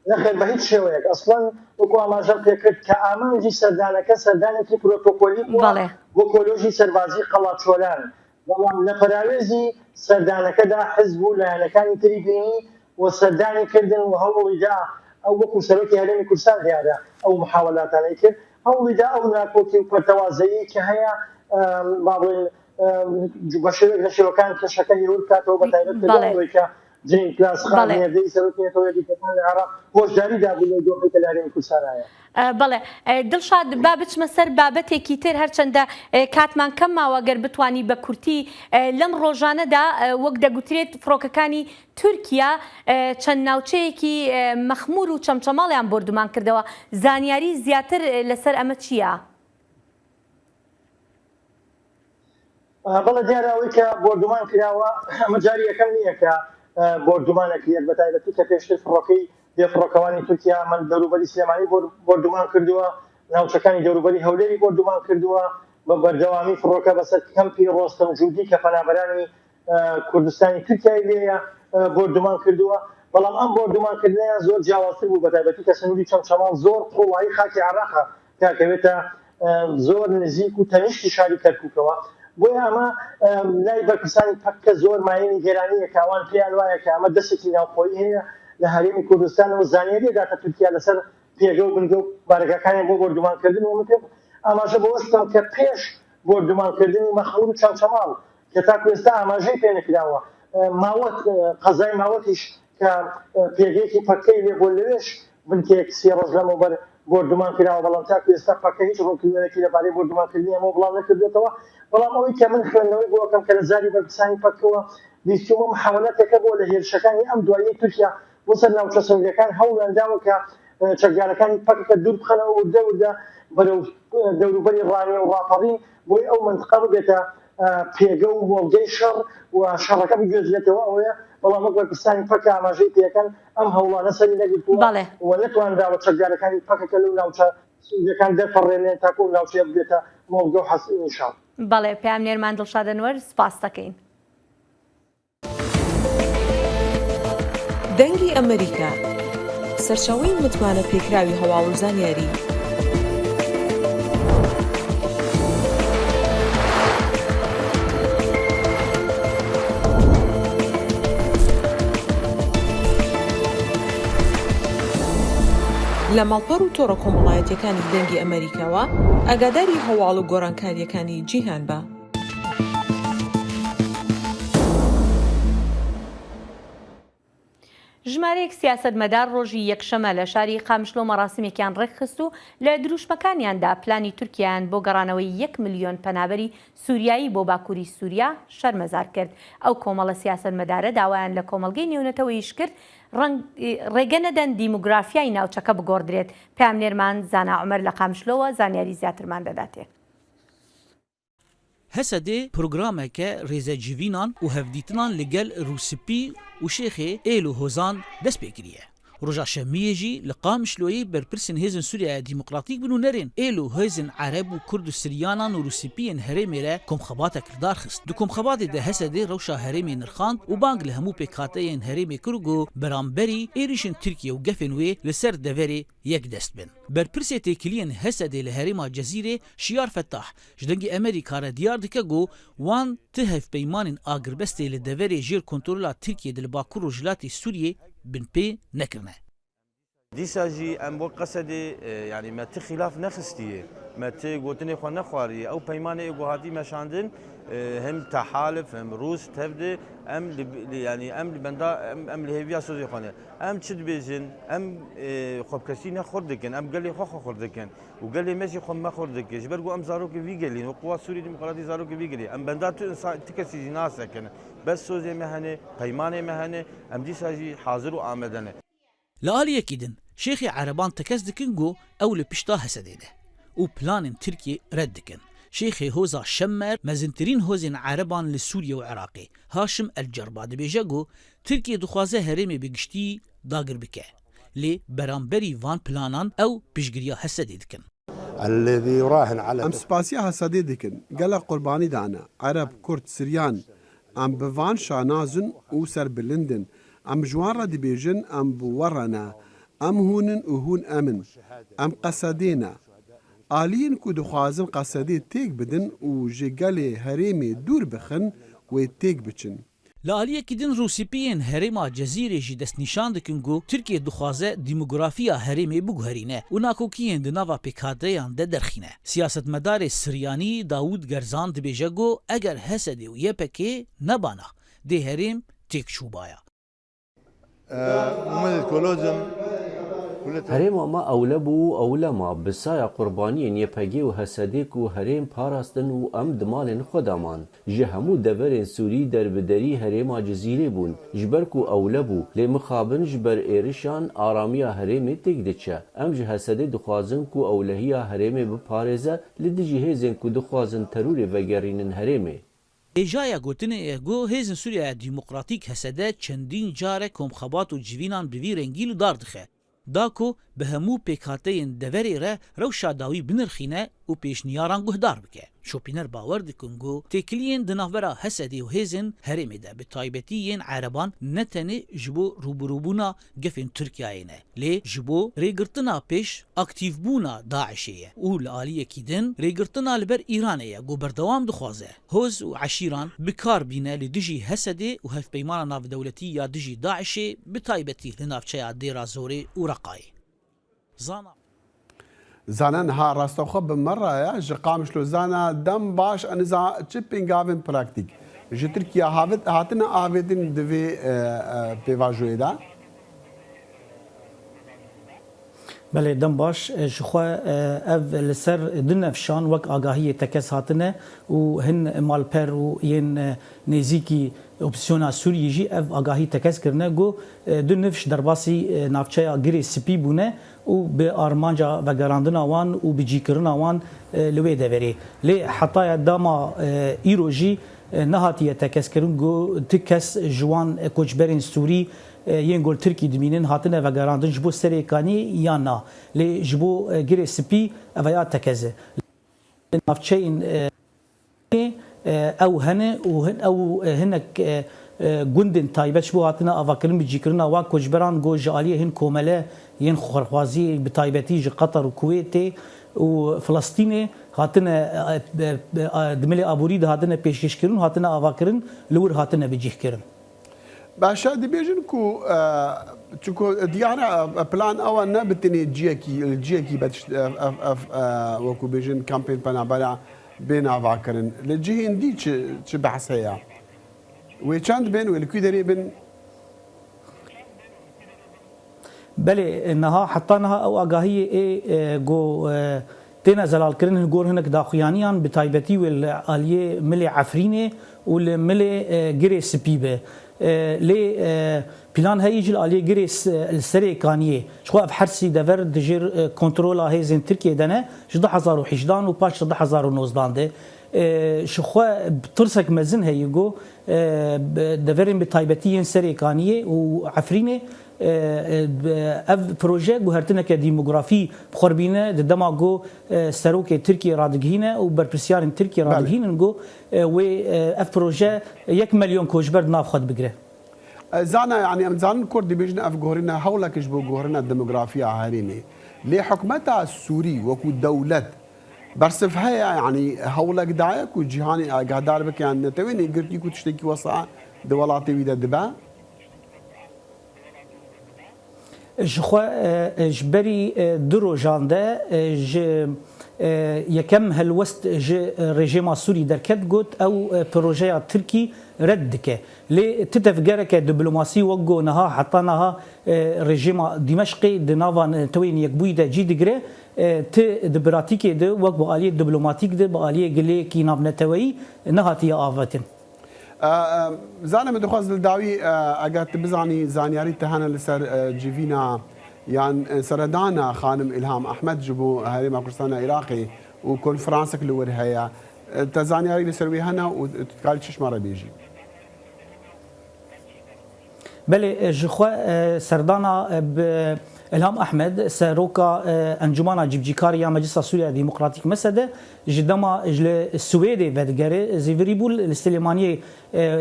نەخێر، بە هیچ شێوەیەک. ئەسڵەن وەکو ئاماژەم پێکرد کە ئامانجی سەردانەکە سەردانێکی پرۆتۆکۆلی بووە، بەڵێ، بۆ کۆلێژی سەربازی قەڵاچۆلان، بەڵام لە پەراوێزی سەردانەکەدا حزب و لایەنەکانی تری بینی و سەردانی کردن و هەوڵی دا، ئەو وەکو سەرۆکی هەرێمی کوردستان دیارە ئەو محاولاتانەی کرد، هەوڵی دا ئەو ناکۆکی و پەرتەوازەیی کە هەیە، ئەم، با بڵێن، ئەم، بە شێوەیەک لە شێوەکان کێشەکە هێور بکاتەوە، بە تایبەت لە بەڵێ، دوای ئەوەی کە جەین کلاس خان، بەڵێ، نێردەی سەرۆکی نەتەوە یەکگرتووەکانی عێراق، هۆشداری دابوو لەو دۆخەی کە لە هەرێمی کوردستان هەیە. ئە، بەڵێ. ئە، دڵشاد، با بچمە سەر بابەتێکی تر، هەرچەندە، ئە، کاتمان کەم ماوە، گەر بتوانی بە کورتی، ئە، لەم ڕۆژانەدا، ئە، وەک دەگوترێت، فڕۆکەکانی تورکیا، ئە، چەند ناوچەیەکی، ئە، مەخموور و چەمچەماڵیان بۆردومان کردەوە. زانیاری زیاتر، ئە، لەسەر ئەمە چییە؟ ئە، بەڵێ، دیارە ئەوەی کە بۆردومان کراوە، ئەمە جاری یەکەم نییە کە، ئە، بۆردومانێک یەک، بە تایبەتی کە پێشتر فڕۆکەی بێفڕۆکەوانی تورکیا من دەوروبەری سلێمانی بۆر-، بۆردومان کردووە، ناوچەکانی دەوروبەری هەولێری بۆردومان کردووە، بە بەردەوامی فڕۆکە بەسەر کەمپی ڕۆستەم جودی کە پەنابەرانی، ئە، کوردستانی تورکیای لێیە، ئە، بۆردومان کردووە. بەڵام ئەم بۆردومانکردنیان زۆر جیاوازتر بوو، بە تایبەتی کە سنووری چەمچەماڵ زۆر قوڵایی خاکی عێراقە، کاکەوێتە، ئە، زۆر نزیک و تەنیشتی شاری کەرکووکەوە. بۆیە ئەمە، ئە، لای بەرپرسانی پەککە زۆر مایەی نیگەرانییە کە ئەوان پێیان وایە کە ئەمە دەستێکی ناوخۆیی هەیە لە هەرێمی کوردستانەوە، زانیاری داتە تورکیا لەسەر پێگە و بنگە و بارەگاکانیان بۆ بۆردومانکردن. و من پێم ئاماژە بەوەش بکەم کە پێش بۆردومانکردنی مەخموور و چەمچەماڵ کە تاکو ئێستا ئاماژەی پێ نەکراوە، ئە، ماوەت، ئە، قەزای ماوەتیش کە، ئە، پێگەیەکی پەککەی لێ بۆ لەوێش بنکەیەک سێ ڕۆژ لەمەوبەر بۆردومان کراوە، بەڵام تاکو ئێستا پەککە هیچ ڕوونکردنەوەیەکی لەبارەی بۆردومانکردنی ئەمە بڵاو نەکردووەتەوە. بەڵام ئەوەی کە من خوێندنەوەی بۆ ئەکەم کە لە زاری بەرپرسانی پەککەوە بیستوومە، محاولەتێکە بۆ لە هێرشەکانی ئەم دواییەی تورکیا بۆ سەر ناوچە سنووریەکان هەوڵیان داوە کە، ئە، چەکدارەکانی پەککە دوور بخەنەوە وردە وردە بەرەو، ئە، دەوروبەری ڕانیە و ڕاپەڕین، بۆی ئەو مەنتقە ببێتە، ئە، پێگە و مۆڵگەی شەڕ و شەڕەکە بگوێزرێتەوە. ئەوەیە، بەڵام وەک بەرپرسانی پەککە ئاماژەی پێەکەن، ئەم هەوڵانە سەری نەگرتووە، بەڵێ، و نەتوانراوە چەکدارەکانی پەککە لەو ناوچە سنووریەکان دەرپەڕێنێن تاکو ئەو ناوچەیە ببێتە مۆڵگە و حەسیل نیشان. بەڵێ، پەیامنێرمان دڵشاد ئەنوەر، سپاس دەکەین. دەنگی ئەمریکا، سەرچاوەی متمانە پێکراوی هەواڵ و زانیاری. لە ماڵپەڕ و تۆڕە کۆمەڵایەتیەکانی دەنگی ئەمریکاوە ئاگاداری هەواڵ و گۆڕانکاریەکانی جیهان بە. ژمارەیەک سیاسەتمەدار ڕۆژی یەکشەمە لە شاری قامشلۆ مەراسیمێکیان ڕێکخست و لە دروشمەکانیاندا پلانی تورکیایان بۆ گەڕانەوەی یەک ملیۆن پەنابەری سووریایی بۆ باکووری سووریا شەرمەزار کرد. ئەو کۆمەڵە سیاسەتمەدارە داوایان لە کۆمەڵگەی نێونەتەوەییش کرد، ڕەنگ-، ڕێگە نەدەن دیموگرافیای ناوچەکە بگۆڕدرێت. پامنێرمان زانا عومەر لە قامشلۆوە زانیاری زیاترمان دەداتێ. هەسەدێ پرۆگرامێکە ڕێزەجیڤینان و هەڤدیتنان لەگەل رووسپی و شێخێ ئێل و هۆزان دەست پێ کریە. ڕۆژا شەممەیێ ژی لە قامشلۆیێ بەرپرسێن هێزن سووریایە دیموکراتیک بن و نەرێن ئێل و هێزن عەرەب و کورد و سریانان و رووسپیێن هەرێمێرە کۆمخەباتەک ردار خست. دو کۆمخەباتێ دە هەسەدێ ڕەوشا هەرێمێ نرخاند و بانگ لە هەموو پێکهاتەیێن هەرێمێ کر و گۆ بەرامبەری ئێریشێن تورکیە و گەفێن وێ لە سەر دەڤەرێ یەک دەست بن. بەرپرسێ تێکلیێن هەسەدێ لە هەرێما جەزیرێ شیار فەتاح ji Dengê Emerîka re diyar dike ku wan ti hevpeymanên agirbestê li deverê jêr kontrola Tirkiyê de li Bakur Rojhilatê Sûriyê binpê nekirine. Dîsa jî em wek Qesedê, e, yanî me ti xîlaf nexistiye, me ti gotinê xwe nexwariye. Ew peymanê ê ku hatî meşandin, e, him tehalif, him Rûs tev de, em li, li, yanî em li benda, em, em li hêviya sozê xwe ne. Em çi dibêjin? Em, e, xwebkeşî ne xurt dikin, em gelê xwe xwe xurt dikin û gelê me jî xwe me xurt dike. Ji ber ku em zarokê vî gelî ne, wek Quwat Sûrî Demokratî zarokê vî gelî ye. Em benda tu insan, ti kesî jî nasekin. Bes sozê me hene, peymanê me hene, em dîsa jî hazir û amade ne. Li aliyekî din, şêxê ereban tekez dikin ku ew li pişta Hesedê ne û planên Tirkiyê red dikin. Şêxê Hoza Şemmer, mezintirîn hozên Ereban li Sûriye û Iraqê, Haşim El Cerba dibêje ku Tirkiye dixwaze herêmê bi giştî dagir bike. Lê beramberî van planan ew piştgiriya Hesedê dikin. الذي يراهن على Em spasiya Hesedê dikin. Gelek qurbanî dane. Ereb, Kurd, Siryan. Em bi van şanaz in û serbilind in. Em ji wan re dibêjin, em bi we re ne. Em hûn in û hûn em in. Em Qesedê ne. Aliyên ku dixwazin Qesedê têk bidin û ji gelê herêmê dûr bixin, wê têk biçin. Li aliyekî din, rûspiyên herêma Cezîrê jî destnîşan dikin ku Tirkiye dixwaze demografiya herêmê biguherîne û nakokiyên di nava pêkhateyan de derxîne. Siyasetmedarê Siryanî Dawûd Gerzan dibêje ku eger H S D û Y P G nebana, dê herêm têk çûbaya. Herêma me ewle bû û ewle ma, bi saya qurbaniyên Y P G û H S D ku herêm parastin û em di malên xwe de man. Ji hemû deverên Sûrî derbiderî herêma Cizîrê bûn, ji ber ku ewle bû, lê mixabin ji ber êrişan aramiya herêmê têk diçe. Em ji H S D dixwazin ku ewlehiya herêmê biparêze li dijî hêzên ku dixwazin terorê vegerînin herêmê. Hêjaya gotinê ye ku Hêzên Sûriya Demokratîk, H S D, çendîn carek komxebat û civînan bi vî rengî li dar dixe. Da ku bi hemû pêkhateyên deverê re rewşa dawî binirxîne û pêşniyaran guhdar bike. Şopîner bawer dikin ku têkiliyên di navbera H S D û hêzên herêmê de, bi taybetî yên Ereban, ne tenê ji bo rûbirûbûna gefên Tirkiyeyê ne, lê ji bo rêgirtina pêş aktîvbûna DAIŞê ye û li aliyekî din rêgirtina li ber Îranê ye ku berdewam dixwaze hoz û eşîran bi kar bîne li dijî H S D û hevpeymana navdewletî ya dijî DAIŞê, bi taybetî li navçeya Dêra Zorê û Reqayê. Zana. Zana niha rastaxwe bi me re ye, ji Qamişlo. Zana, dem baş, e, niza çi pêngavên praktîk ji Tirkiye havit-, hatine avêtin di vê, e, e, pêvajoyê de? Belê, dem baş. E, ji xwe, e, ev li ser du nifşan wek agahiyê tekez hatine û hin malper û yên, e, nêzîkî opozîsyona Sûriyê jî ev agahî tekez kirine, got, e, du nifş derbasî, e, navçeya Girê Spî bûne û bi armanca vegerandina wan û bicîkirina wan, e, li wê deverê. Lê hetaya dema, e, îro jî, e, nehatiye tekezkirin, got, ti kes ji wan, e, koçberên Sûrî, e, yên ku li Tirkî dimînin hatine vegerandin ji bo Serêkaniyê yan na. Lê ji bo, e, Girê Spî ev ya tekez e. Navçeyên, e, e, ew hene û hin-, ew, e, hinek, e, e, gundên taybet ji bo hatine avakirin, bicîkirina wan koçberan, got, ji aliyê hin komele yên xwerxwaziyê, bi taybetî ji Qatar û Kuwêtê û Filistînê hatine, e, e, e, di milê aborî de hatine pêşkêşkirin û hatine avakirin, li wir hatine bicîhkirin. Baş e, dibêjin ku, e, çunku diyar e, plan ew e ne bi tenê ciyekî, li ciyekî be tişt-, ev, ev, ev, e, wekû bêjin kampên penabera bê nava kirin. Li cihên dî çi, çi behs heye? Wê çend bên, wê li kû derê bin? Belê, niha, heta niha ew agahiyê ê, e, ku, e, têne zelalkirin, li gor hinek daxuyaniyan, bi taybetî wê li aliyê milê Efrînê û li milê, e, Girê Spî be. E, lê, e, plan heyî jî li aliyê Girê S-, li Serê Kaniyê. Ji xwe ev her sî dever di jêr, e, kontrola hêzên Tirkiyê de ne, ji du hezar û hejdan û paş ji du hezar û nozdan de. E, ji xwe tirsek mezin heye ku, e, bi, deverên bi taybetî yên Serê Kaniyê û Efrînê, e, e, bi, ev proje guhertineke demografî bi xwe re bîne, di dema ku, e, serokê Tirkiyê radigihîne û berpirsyarên Tirkiyê Belê. radigihînin ku, e, wê, e, ev proje yek milyon koçber di nav xwe de bigire. E, zana, yanî em dizanin Kurd dibêjin ev guherîne hewlek ji bo guherîna demografiya herêmê. Lê hikûmeta Sûrî wekû dewlet bersiv heye, yanî hewlek daye ku cîhanê agahdar bike, yan netewên yekgirtî ku tiştekî wesa di welatê wî de dibe? Ji xwe, e, ji berî, e, du rojan de, e, ji, e, yekem helwest ji rejîma Sûrî derket, got, ew, e, projeya Tirkî red dike. Lê ti tevgereke diplomasî wek ku niha, heta niha, e, rejîma Dîmeşqê di nava netewên yekbûyî de cî digire, e, ti di pratîkê de wek bi aliyê diplomatîk de, bi aliyê gileyekî navneteweyî nehatiye avêtin. E, e, Zane, min dixwest li dawî, e, eger tu bizanî, zanyarî te hene li ser, e, civîna yan, e, seredana Xanim Îlham Ehmed ji bo Herêma Kurdistana Iraqê û konferansek li wir heye. Te zanyarî li ser wî hene û tu dikarî çi ji me re bêjî? Belê, ji xwe serdana bi Ilham Ehmed, seroka Encûmana Cîbicîkarê ya Meclisa Sûriya Demokratîk, mesede, ji dema ji li Swêdê vedigere, zêvirî bû li Silêmaniyê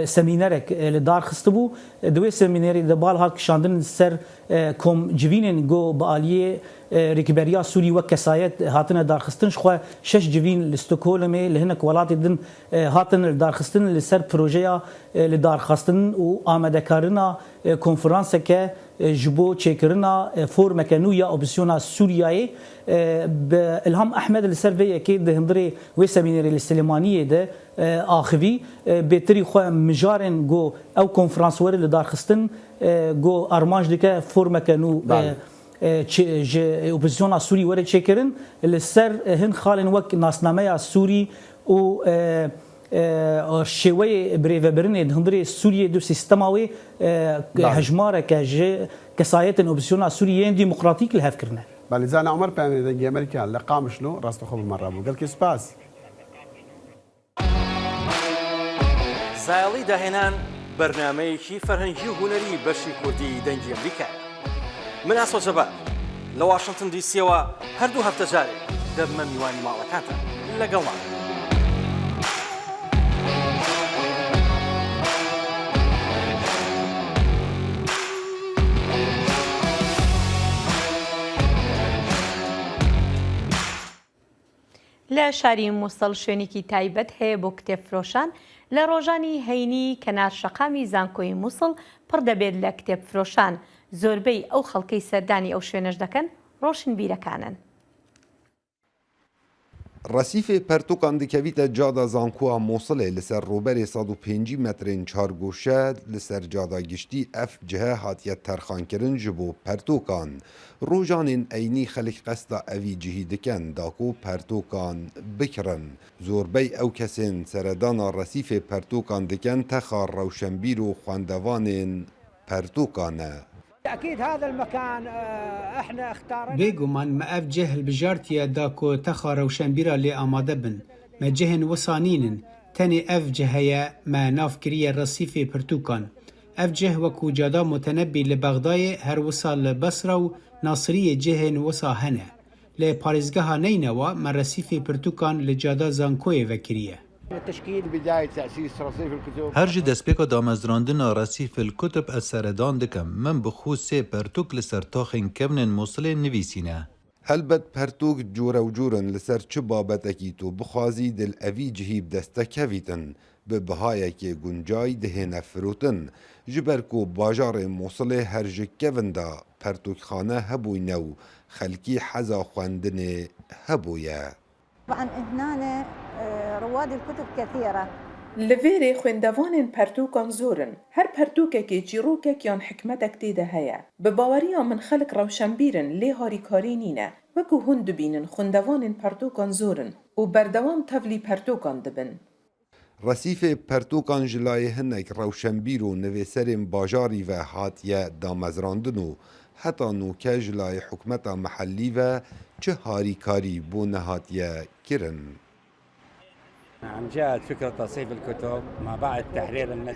semînerek li dar xistibû. Di wê semînerê de bal hat kişandin ser komcivînên ku bi aliyê Rêkberiya Sûrî wek kesayet hatine darxistin. Ji xwe şeş civîn li Stockholmê, li hinek welatê din hatin li darxistin li ser projeya lidarxistin û amadekarina konferanseke ji bo çêkirina formeke nû ya opozîsyona Sûriyayê. Bi Ilham Ehmed li ser vê yekê di hundirê wê semînerê li Silêmaniyê de axivî. Bêtirî xwe mijarên ku ew konferans were lidarxistin, ku armanc dike formeke nû ji opozîsyona Sûrî were çêkirin, li ser hin xalên wek nasnameya Sûrî û şêweyê birêvebirinê di hundirê Sûriyê di sîstema wê hejmareke ji kesayetên opozîsyona Sûrî yên demokratîk li hev kirine. Belê, Zana Omer, peyamê Dengê Amerîka li Qamişlo, rastixwe bi me re bû. Gelkî spas. زایەڵی داهێنان، بەرنامەیەکی فەرهەنگی و هونەری بەشی کوردی دەنگی ئەمریکایە. من ئاسۆ جەبار، لە واشنتن دیسیەوە هەردوو هەفتە جارێک دەبمە میوانی ماڵەکانتان. لەگەڵمان بن. لە شاری موسڵ شوێنێکی تایبەت هەیە بۆ کتێبفرۆشان. لە ڕۆژانی هەینی کەنار شەقامی زانکۆی موسڵ پڕ دەبێت لە کتێبفرۆشان. زۆربەی ئەو خەڵکەی سەردانی ئەو شوێنەش دەکەن ڕۆشنبیرەکانن. Resîfê pertûkan dikevîte cada zankoya Mosilê li ser rûberê sed û pêncî metrên çargoşe li ser cada giştî ev cihe hatiye terxankirin ji bo pertûkan. Rojanên eynî xelk qesta evî cihî dikin da ku pertûkan bikirin. Zorbey ew kesên seredana resîfê pertûkan dikin texa rewşenbîr û xwendevanên pertûkan e. Bêguman me ev cih hilbijartiye da ku texa rewşenbîra lê amade bin. Me cihên wisa nînin. Tenê ev cih heye me nav kiriye resîfê pirtûkan. Ev cih wekû Cada Mutenebbî li Bexdayê, her wisa li Besra û Nasiriyê cihên wisa hene. Lê parêzgeha Neynewa me resîfê pirtûkan li Cada Zankoyê vekiriye. Her ji destpêka damezrandina Resîf el Kutub ez seredan dikim. Min bi xwe sê pertûk li ser taxên kevnên Mûsilê nivîsîne. Helbet pertûk cûrewcûr in, li ser çi babetekî tu bixwazî di evî cihî bi dest te kevîtin, bi bihayekê guncay dihêne firotin. Ji ber ku bajarê Mûsilê her ji kevin de pertûkxane hebûyne û xelkî heza xwendinê hebûye. طبعا هنا رواد الكتب كثيرة. Li vêrê xwendevanên pertûkan zor in. Her pertûkekê çîrokek yan hikmetek tê de heye. Bi baweriya min xelk rewşenbîr in lê harîkarî nîne. Wekû hûn dibînin xwendevanên pertûkan zor in û berdewam tevlî pertûkan dibin. Resîfê pertûkan ji layê hinek rewşenbîr û nivîserên bajarî ve hatiye damezrandin û heta nûke ji layê hikûmeta mehellî ve çi harîkarî bo nehatiye kirin.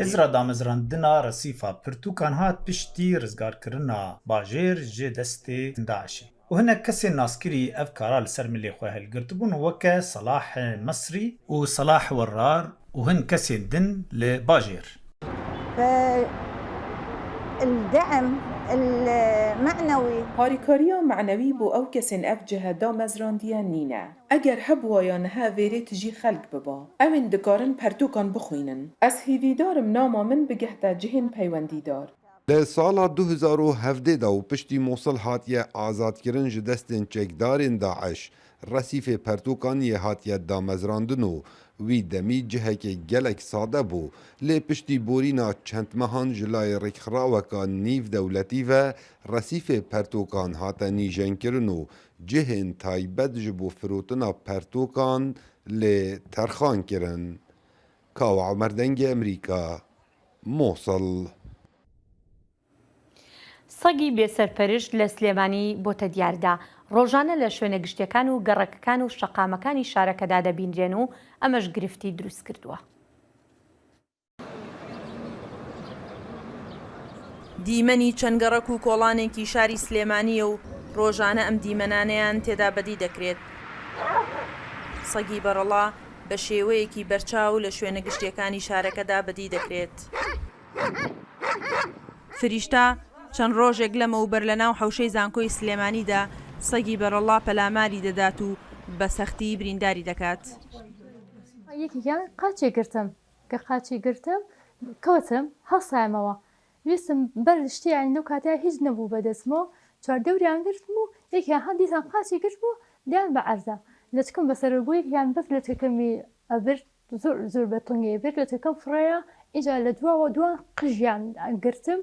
Hizra damezrandina resîfa pirtûkan hat piştî rizgarkirina bajêr ji destê DAIŞê. Û hinek kesên naskirî ev kara li ser milê xwe hilgirtibûn, weke Selah Mesrî û Selah Werrar û hin kesên din li bajêr. فالدعم المعنوي. Harîkariya menewî bo ew kesên ev cihe damezrandiye nîne. Eger hebûwaya niha vêrê tijî xelk biba, ew ên dikarin pertûkan bixwînin. Ez hîvîdar im nama min bigihte cihên peywendîdar. Li sala du hezar û hevdeh de û piştî Mûsil hatiye azadkirin ji destên çekdarên DAIŞ, resîfê pertûkan yê hatiye damezrandin û wî demî cihekê gelek sade bû, lê piştî borîna çend mehan ji layê rêkxiraweka nîvdewletî ve resîfê pertûkan hate nîjenkirin û cihên taybet ji bo firotina pertûkan lê terxan kirin. Kawa Omer, Dengê Amerîka, Mosil. سەگی بێسەرپەرشت لە سلێمانی بۆتە دیاردە. ڕۆژانە لە شوێنە گشتیەکان و گەڕەکەکان و شەقامەکانی شارەکەدا دەبینرێن و ئەمەش گرفتی دروست کردووە. دیمەنی چەند گەڕەک و کۆڵانێکی شاری سلێمانییە و ڕۆژانە ئەم دیمەنانەیان تێدا بەدی دەکرێت. سەگی بەڕەڵا بە شێوەیەکی بەرچاو لە شوێنە گشتیەکانی شارەکەدا بەدی دەکرێت. فریشتا چەند ڕۆژێک لەمەوبەر لە ناو حەوشەی زانکۆی سلێمانیدا سەگی بەڕەڵا پەلاماری دەدات و بە سەختی برینداری دەکات. یەکێکیان قاچێ گرتم، کە قاچی گرتم کەوتم هەڵسایمەوە، ویستم بەر شتیانی لەو کاتیا هیچ نەبوو بەدەستمەوە، چوار دەوریان گرتم و یەکیان هەڵ دیسان قاچی گرت بوو دیان بە عەرزە لەچکم بەسەر بوو یەکیان بەس لەچکەکەمی ئەبرد زۆر زۆر بە تونگێ برد لەچکەکەم فڕەیە ئیجا لە دواوە دوان قژیان گرتم.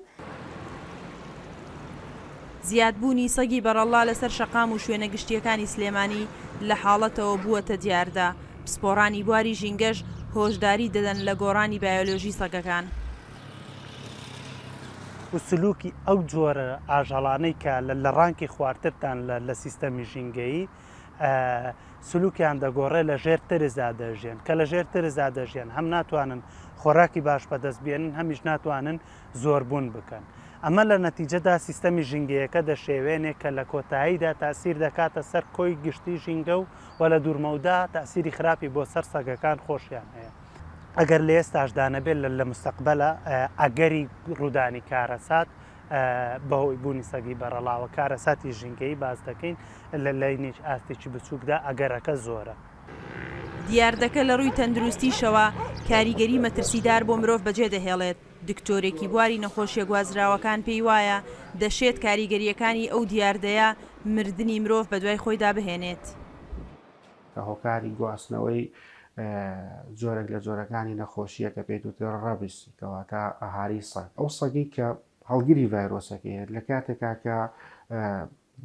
زیادبوونی سەگی بەڕەڵا لەسەر شەقام و شوێنە گشتییەکانی سلێمانی لە حاڵەتەوە بووەتە دیاردە، پسپۆڕانی بواری ژینگەش هۆشداری دەدەن لە گۆڕانی بایۆلۆژی سەگەکان. و سلوکی ئەو جۆرە ئاژەڵانەی کە لە لە ڕانکی خوارترتان لە لە سیستەمی ژینگەیی سلوکیان دەگۆڕێ لە ژێر ترسدا دەژیێن کە لە ژێر ترسدا دەژیێن هەم ناتوانن خۆراکی باش بەدەست بێنن هەمیش ناتوانن زۆربوون بکەن ئەمە لە نەتیجەدا سیستەمی ژینگەیەکە دەشێوێنێ کە لە کۆتاییدا تاسیر دەکاتە سەر کۆی گشتی ژینگە و و لە دوورمەودا تاسیری خراپی بۆ سەر سەگەکان خۆشیان هەیە ئەگەر لە ئێستاشدا نەبێت لە لە مستەقبەلا ئەگەری ڕوودانی کارەسات بەهۆی بوونی سەگی بەڕەڵاوە کارەساتی ژینگەیی باس دەکەین لە لەینیش ئاستێکی بچووکدا ئەگەرەکە زۆرە. دیاردەکە لە ڕووی تەندروستیشەوە کاریگەری مەترسیدار بۆ مرۆڤ بەجێ دەهێڵێت، دکتۆرێکی بواری نەخۆشیە گوازراوەکان پێی وایە دەشێت کاریگەریەکانی ئەو دیاردەیە مردنی مرۆڤ بەدوای خۆیدا بهێنێت. کە هۆکاری گواستنەوەی جۆرێک لە جۆرەکانی نەخۆشییە کە پێی دەوترێت ڕەبیس کەواتە ئەهاری سەگ ئەو سەگی کە هەڵگری ڤایرۆسەکەیە لە کاتێکا کە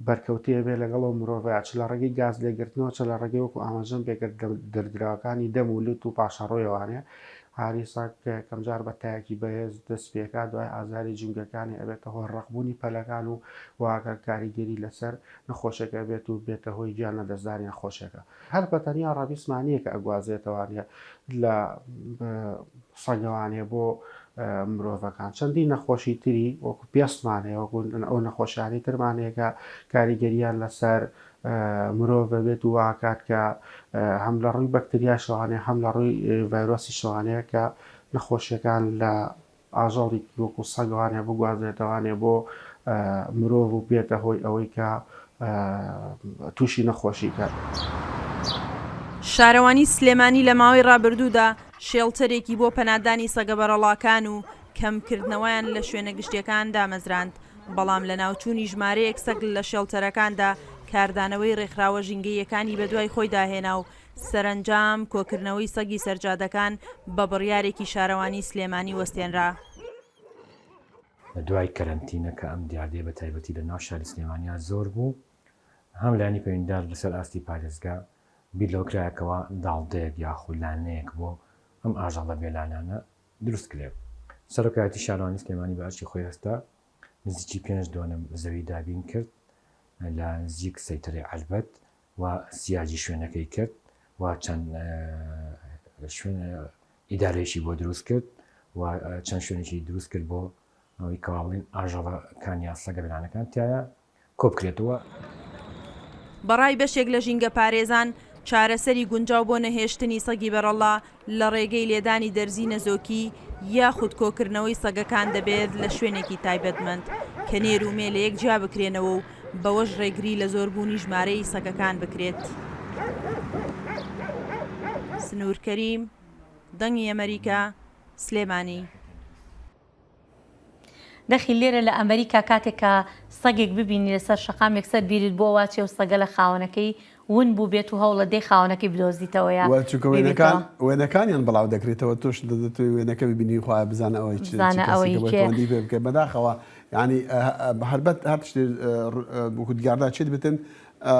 بەرکەوتەیە بێ لەگەڵ ئەو مرۆڤەیە چ لە ڕێگەی گاز لێگرتنەوە چ لە ڕێگەی وەکو ئاماژەم پێکرد دەردراوەکانی دەم و لوت و پاشەڕۆیەوانێ هاری سەگ کەمجار بە تایەکی بەهێز دەست پێکا دوای ئازاری جومگەکانی ئەبێتە هۆی ڕەقبوونی پەلەکان و واکە کاریگەری لەسەر نەخۆشێکە بێت و بێتە هۆی گیان لە دەستدانی نەخۆشێکە هەر بە تەنیا ڕەبیسمانیە کە ئەگوازێتەوانێ لە سەگەوانێ بۆ مرۆڤەکان چەندین نەخۆشی تری وەکو پێستمانەیە وەکو ئەو نەخۆشیانی ترمانەیە کە کاریگەریان لەسەر مرۆڤ بێت و واکات کە هەم لە ڕووی بەکتریاشەوانێ هەم لە ڕووی ڤایرۆسی شەوانەیە کە نەخۆشیەکان لە ئاژەڵی وەکو سەگەوانێ بگوازێتەوانێ بۆ مرۆڤ و بێتە هۆی ئەوەی کە تووشی نەخۆشی کات. شارەوانی سلێمانی لە ماوەی ڕابردوودا شێڵتەرێکی بۆ پەنادانی سەگە بەڕەڵاکان و کەمکردنەوەیان لە شوێنە گشتیەکان دامەزراند، بەڵام لە ناوچوونی ژمارەیەک سەگ لە شێڵتەرەکاندا کاردانەوەی ڕێکخراوە ژینگەییەکانی بەدوای خۆیدا هێنا و سەرەنجام کۆکردنەوەی سەگی سەرجادەکان بە بڕیارێکی شارەوانی سلێمانی وەستێنرا. لە دوای کەرەنتینە کە ئەم دیاردەیە بە تایبەتی لە ناو شاری سلێمانیا زۆر بوو، هەم لایەنی پەیوەندیدار لەسەر ئاستی پارێزگا بیر لەوە کرایە کەوا داڵدەیەک یاخود لانەیەک بۆ ئەم ئاژەڵە بێلانانە دروست کرێ. سەرۆکایەتی شارەوانی سلێمانی بە ئەرکی خۆی هەستا نزیکی پێنج دۆنم زەوی دابین کرد لە نزیک سەیتەرەی عەلبەت و سیاجی شوێنەکەی کرد و چەند شوێن ئیدارەیەکی بۆ دروست کرد و چەند شوێنێکی دروست کرد بۆ ئەوەی کەوا بڵێن ئاژەڵەکان یان سەگە بێلانەکان تیایە کۆ بکرێتەوە. بەڕای بەشێک لە ژینگەپارێزان، چارەسەری گونجاو بۆ نەهێشتنی سەگی بەڕەڵا لە ڕێگەی لێدانی دەرزی نەزۆکی یاخود کۆکردنەوەی سەگەکان دەبێت لە شوێنێکی تایبەتمەند کە نێر و مێ لە یەک جیا بکرێنەوە و بەوەش ڕێگری لە زۆربوونی ژمارەی سەگەکان بکرێت. سنوور کەریم، دەنگی ئەمریکا، سلێمانی. دەخی لێرە لە ئەمریکا کاتێک کە سەگێک ببینی لەسەر شەقامێک سەر بیرت بۆ واچێ و سەگە لە خاوەنەکەی ون بوو بێت و هەوڵە دەی خاوەنەکەی بدۆزیتەوە یا وە چونکە وێنەکان وێنەکانیان بڵاو دەکرێتەوە تۆش دەتەوێت وێنەکە ببینی خۆ بزانە ئەوەی چ بزانە ئەوەی کێ پەیوەندی پێ بکە بەداخەوە یعنی هەربەت هەر تشتێ وەکو دیاردە چێت بتن e,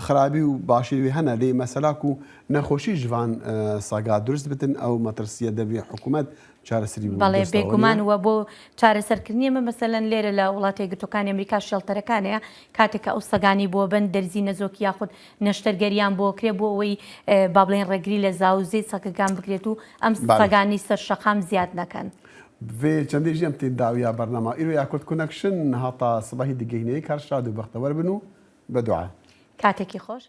xirabî û başî wê hene, lê mesela ku nexweşî ji van, e, sega dirust bitin, ew metirsiye devê hikûmet çareserî bû. بەڵێ، بێگومان. وە بۆ چارەسەرکردنی ئەمە، مەسەلەن لێرە لە وڵاتە یەکگرتووەکانی ئەمریکا شێڵتەرەکانەیە، کاتێک کە ئەو سەگانی بۆ بن، دەرزی نەزۆک یاخود نەشتەرگەریان بۆ کرێ، بۆ ئەوەی، ئە، با بڵێن ڕێگری لە زاوزێی سەگەکان بکرێت و ئەم بەڵێ. سەگانی سەر شەقام زیاد نەکەن. Vê çendê jî em tên dawiya bernama. Îro ya Kurd Connection heta sibehî digihîne. Kar şad û bextewer bin û bedua. کاتێکی خۆش.